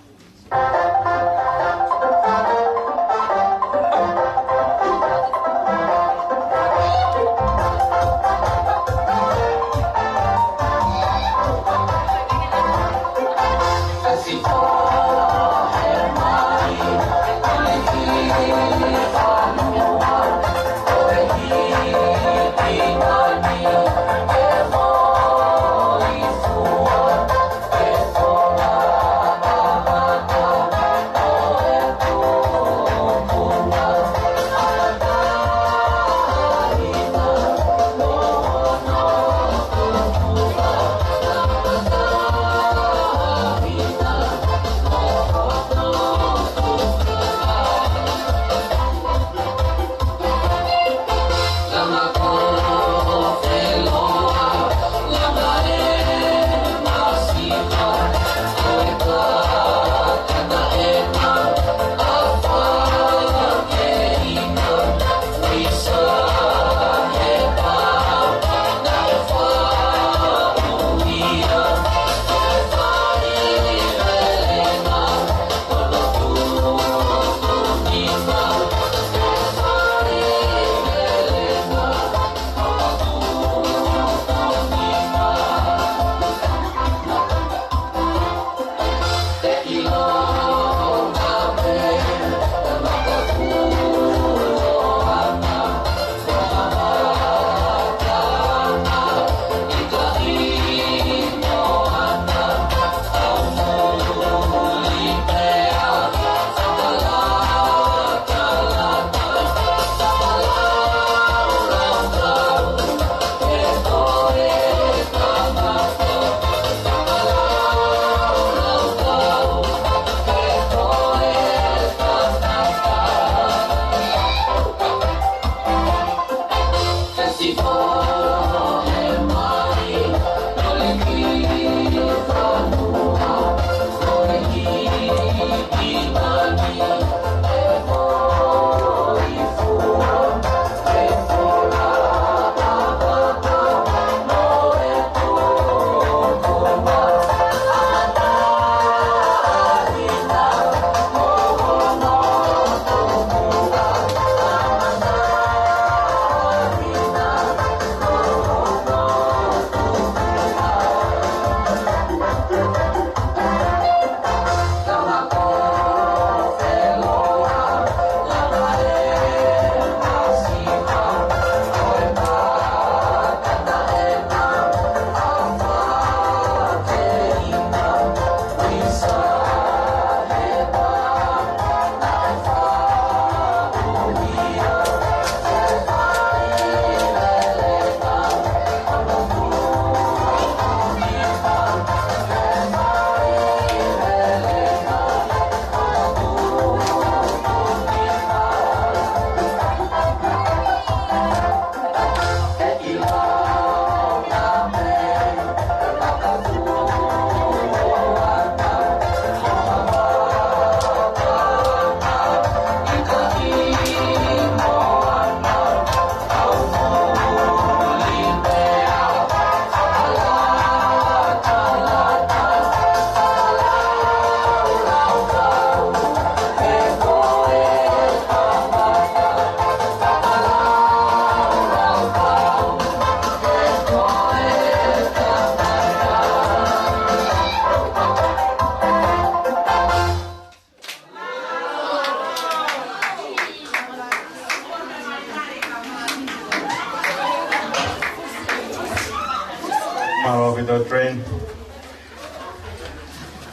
Mālō ʻaupito Trent,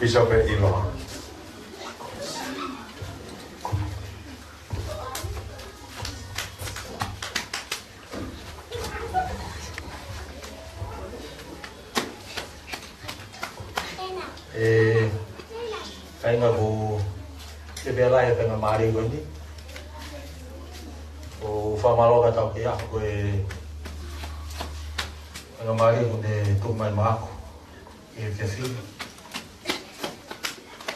Pīsope ʻiloa. ʻE, kāinga, ko e pē lahi e faingamālie ko eni. ʻOku fakamālō atu ki he ʻaho ko e faingamālie kuo ne tuku mai maʻaku ʻi he efiafi ni.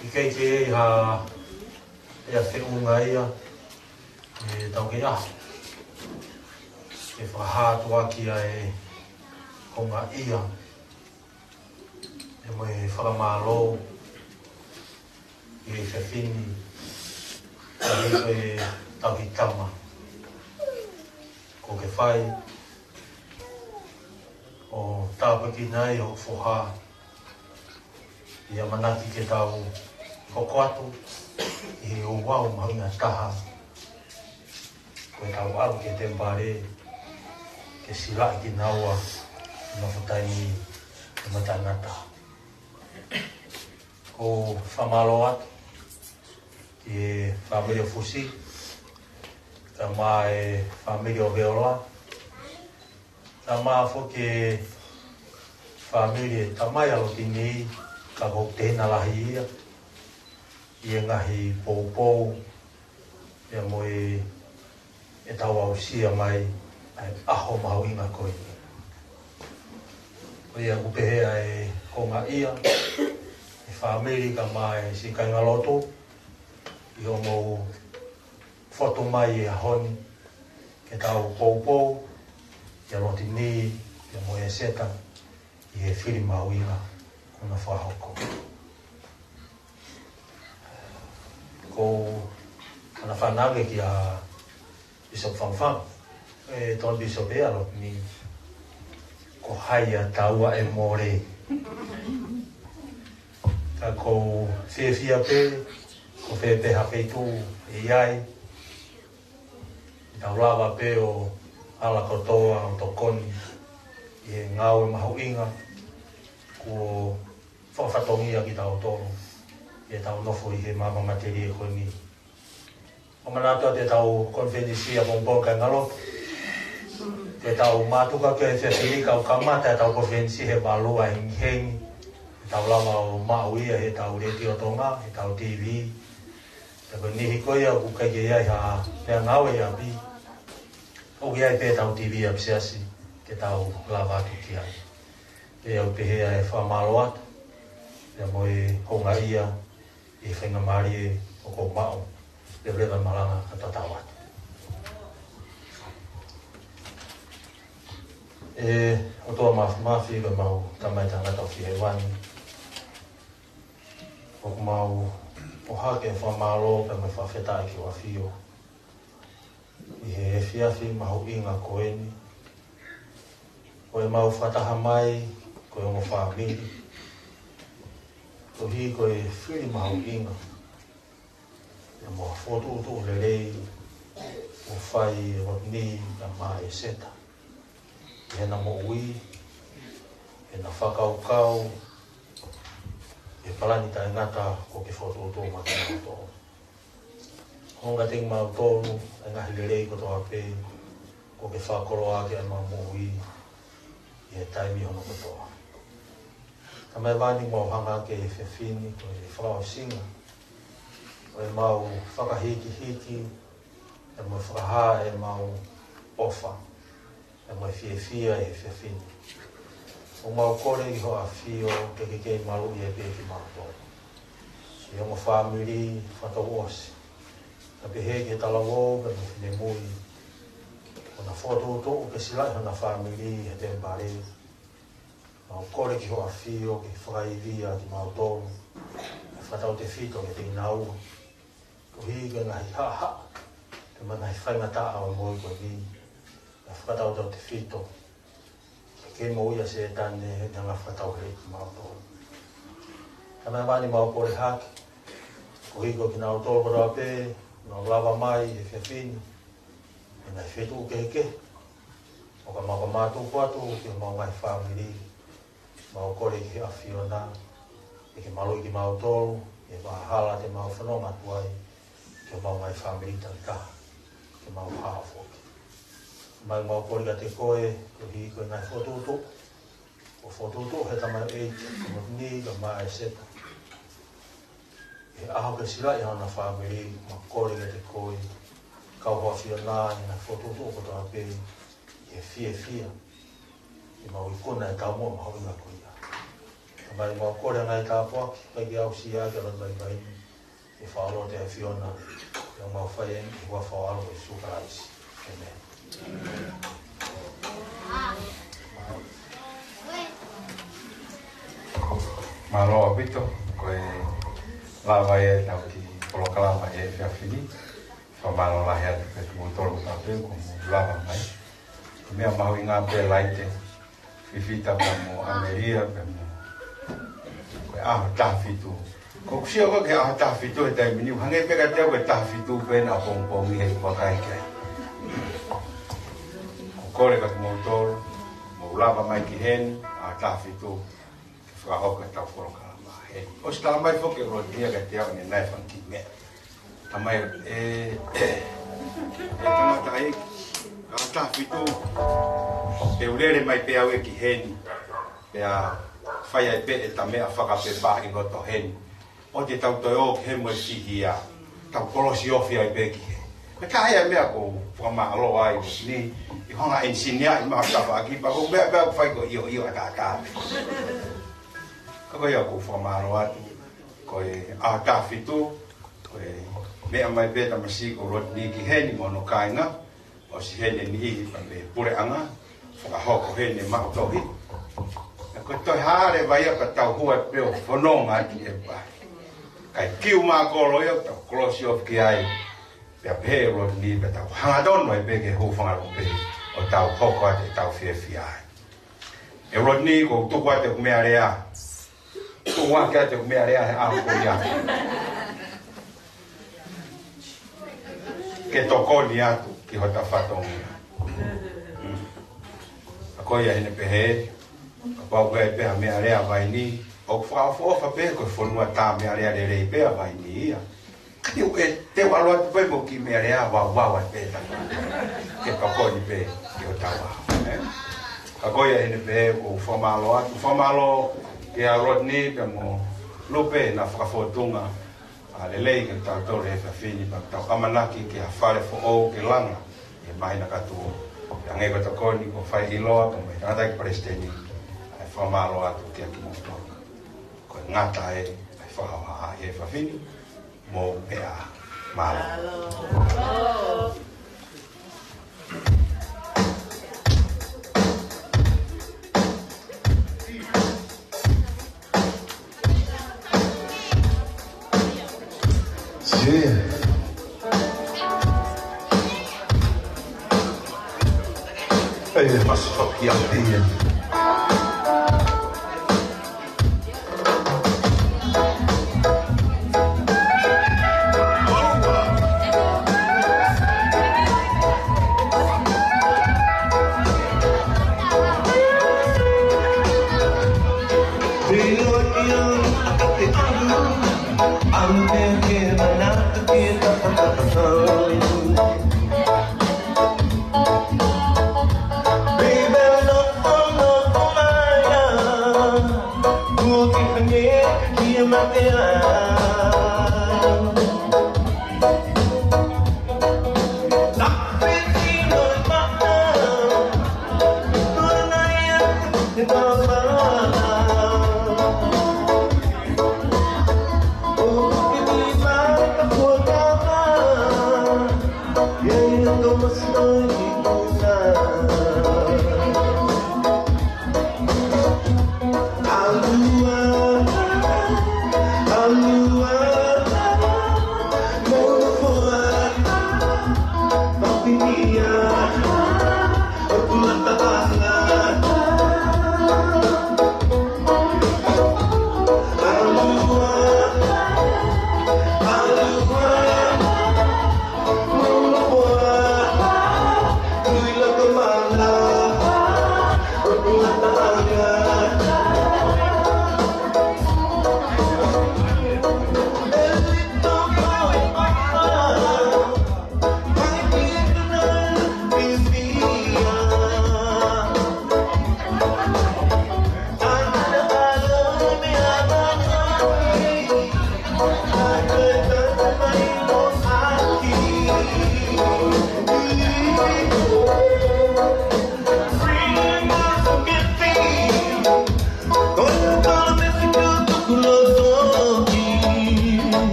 ʻIkai ke ʻi ai ha ʻea feʻunga ia ʻe tau ke ʻa ke fakahā atu ʻaki ʻa e houngaʻia ʻe mo e fakamālō ʻi he efiafi ni, ʻa e ko e tauhi tama kuo ke fai ʻo tāpuekina ai hoʻo foha. ʻI he ʻamanaki ke tau hoko atu ʻi he ouau mahuʻinga taha ko ʻetau ʻalu ki he temipale ke silaʻi kinaua ʻi he nofo taimi ʻi he mataʻanga taha. ʻOku fakamālō atu ki he fāmili ʻo Fusi, kae ʻumaʻā e fāmili ʻo Veola, kae ʻumaʻā foki e fāmili e tamai ʻa Lotini, ka ko e tehina lahi ia ʻi he ngaahi poupou ʻa e mo e ʻetau aʻusia mai ʻa e ʻaho mahuʻinga ko eni. Ko ia ʻoku pehē ʻa e houngaʻia e fāmili kae ʻumaʻā e siʻi kāingalotu ʻi hoʻomou fotu mai he ʻaho ni ke tau poupou ʻia Lotini, ʻia mo ʻEseta ʻi he fili mahuʻinga kuo na fakahoko. Ko ʻena fanake kia Bishop Fangafanga, e tō Bishop ʻe ʻa Lotini, ko hai ʻa taua ʻe mole. Ka ʻoku ou fiefia pē, ko fē pē ha feituʻu ʻe ʻi ai, tau lava pē ʻo ala kotoa ʻo tokoni ʻi he ngāue mahuʻinga kuo fakafatongia kitautolu ʻi heʻetau nofo ʻi he māmani matelie ko eni. ʻOku manatu atu ʻetau konifelenisi ʻa pongipongi kāingalotu. Te tau mātuku ki he efiafi ni ka ʻoku kamata ʻetau konifelenisi he valu ʻa e hengihengi. Te tau lava ʻo maʻu ia heʻetau Letiō Tonga, heʻetau T V. Pea ko e niʻihi ko ia ʻoku ʻikai ke ʻi ai ha meʻangāue ʻi ʻapi, ʻoku ʻi ai pē ʻetau T V ʻapisiasi ke tau lava atu ki ai. Pea ʻoku pehē ʻa e fakamālō atu ʻa e mo e houngaʻia ʻi he faingamālie ʻoku ou maʻu. Leveleva e malanga kae tatau atu. ʻE ʻOtua Māfimafi, ko homau Tamai Tangata ʻoku ʻi hēvani, ʻoku mau ʻohake e fakamālō pea mo e fakafetaʻi ki hoʻo ʻAfio ʻi he efiafi mahuʻinga ko eni, ko ʻemau fakataha mai ko e ongo fāmili, koeʻuhi ko e fili mahuʻinga ʻa e mo e fokotuʻutuʻu lelei kuo fai ʻe Lotini kae ʻumaʻā ʻEseta ʻi heʻena moʻui, ʻena fakakaukau, ʻi he palani taʻengata kuo ke fokotuʻutuʻu maʻa kimautolu. Hounga kiate kimautolu ʻa e ngaahi lelei kotoa pē kuo ke fakakoloa ʻaki ʻemau moʻui ʻi he taimi hono kotoa. Tamai, ʻoku mau hanga ki he efiafi ni ko e fakaʻosinga ʻo ʻemau fakahikihiki, ʻa e mo e fakahā ʻemau ʻofa, ʻa e mo e fiefia ʻi he efiafi ni. ʻOku mau kole ki hoʻo ʻAfio ke ke kei maluʻi ai pē kimautolu, ʻi he ongo fāmili fakatouʻosi, kae pehē ki he talavou pea mo e finemui kuo na fokotuʻutuʻu ke silaʻi hona fāmili he temipale. Mau kole ki hoʻo ʻAfio ke fakaivia kimautolu, ke fakatautefito kiate kinaua, koeʻuhi ko e ngaahi haʻahaʻa pea mo e ngaahi faingataʻa ʻo e moʻui ko eni, ke fakatautautefito ke kei moʻui ʻa Sētane he anga fakatauheleʻi kimautolu. Tamai, ʻoku mau kole hake koeʻuhi ko kinautolu kotoa pē ʻoku nau lava mai he efiafi ni mei he ngaahi feituʻu kehekehe, ʻo ka mau ka mātuku atu ki homau ngaahi fāmili, Mau kole ki he ʻAfiona, ʻe ke maluʻi kimautolu, ʻi he vahaʻa hala te mau fononga atu ai, ke mau ngaahi fāmili taki taha, ke mau hao foki. Tamai, mau kole kiate koe, koeʻuhi ko e ngaahi fokotuʻutuʻu, ʻo fokotuʻutuʻu he tamaioʻeiki, ko Motini, kae ʻumaʻā ʻa ʻEseta. ʻI he ʻaho ke silaʻi hona fāmili, mau kole kiate koe, kau ho ʻAfiona, ʻi he ngaahi fokotuʻutuʻu kotoa pē, ʻi he fiefia, ʻi he mau ikuna e taumuʻa mahuʻinga ko ia. Tamai, mau kole ʻa e ngaahi tāpuaki, ʻikai ke aʻusia ke lava mai mai ni, ʻi he fakalotolahi ʻa e ʻAfiona, ʻi he mau fai eni, ʻi he huafa ho ʻAlo ko Sīsū Kalaisi. ʻĒmeni. Mālō ʻaupito, ko e lava ia ʻetau kiʻi polokalama he efiafi ni. Fakamālō lahi atu kiate kimoutolu kotoa pē kuo mou lava mai. Ko e meʻa mahuʻinga pē Laite, Fifita pea mo ʻAmelia pea mo, ko e ʻaho taha fitu. ʻOku ou sio ko e ʻaho taha fitu he taimi ni, hangē pē kiate au ko e taha fitu pē ʻapongipongi he ʻoku vakai ki ai. ʻOku ou kole kiate kimoutolu, mou lava mai ki heni, ʻaho taha fitu, ke fakahoko ʻetau polokalama. He ʻosi tala mai foki ʻe Lotini kiate au ʻene ʻi ai e fanga kiʻi meʻa. Tamai, ʻe, ʻe, ʻe tangataʻeiki, ʻaho taha fitu, te u lele mai pē au ia ki heni, pea fai ai pē ʻeta meʻa fakapepa ʻi loto heni. ʻOua te tau toe ō ki heni mo e fihi ia, tau kolosi ofi ai pē ki heni. Ko e taha ia e meʻa ʻoku ou fakamālō ai Lotini, ʻi hono ʻenisinia ʻi maha tafaʻaki pea ko e meʻa pē ʻoku fai ko e ʻio ʻio ʻataʻatā pē. Ka ko ia ʻoku ou fakamālō atu, ko e ʻaho taha fitu, ko e meʻa mai pē tamasiʻi ko Lotini ki heni mo hono kāinga, ʻosi heni e niʻihi pea mo e puleʻanga, fakahoko heni e maʻu tohi. Naʻe ko e toe hā leva ia ka tau hū atu pē ʻo fononga atu ʻi he pale. Kae kiu mākolo ia ʻo tau kolosi ofi ki ai, pea pehē ʻe Lotini pea tau hangatonu ai pē ki he hūfanga lupe ʻo tau hoko atu ʻetau fiefia ai. ʻE Lotini, ʻoku ou tuku atu ʻeku meʻalea. Tuku atu ʻeku meʻalea he ʻaho ko ia. Ke tokoni atu ki hota fatongia. Mm. Ka ko ia heni pehē, kapau ko e pehē meʻalea vaini, ʻoku fakaʻofoʻofa pē ko e fonua tā meʻalea lelei pē ʻa vaini ia. Ka te u ʻe, te u ʻalu atu pē mo e kiʻi meʻalea vavava pē tā. Ke tokoni pē ki hotau ʻaho, ē? Ka ko ia heni pē ʻoku ou fakamālō atu, fakamālō kia Rodney pea mo Lupe naʻa fakafōtunga, ʻa, lelei ke tau tole he efiafi ni pea tau ʻamanaki ki ha fale foʻou ke langa he māhina kahaʻu. Pea hangē ko e tokoni kuo fai ʻiloa pea mo e tangataʻeiki palesiteni, ʻa e fakamālō atu kia kimoutolu. Ko e ngata ē, ʻa e fakahohaʻa he efiafi ni. Mou meʻa ā. Mālō. Sē. Ei, mas fakaʻapi ē.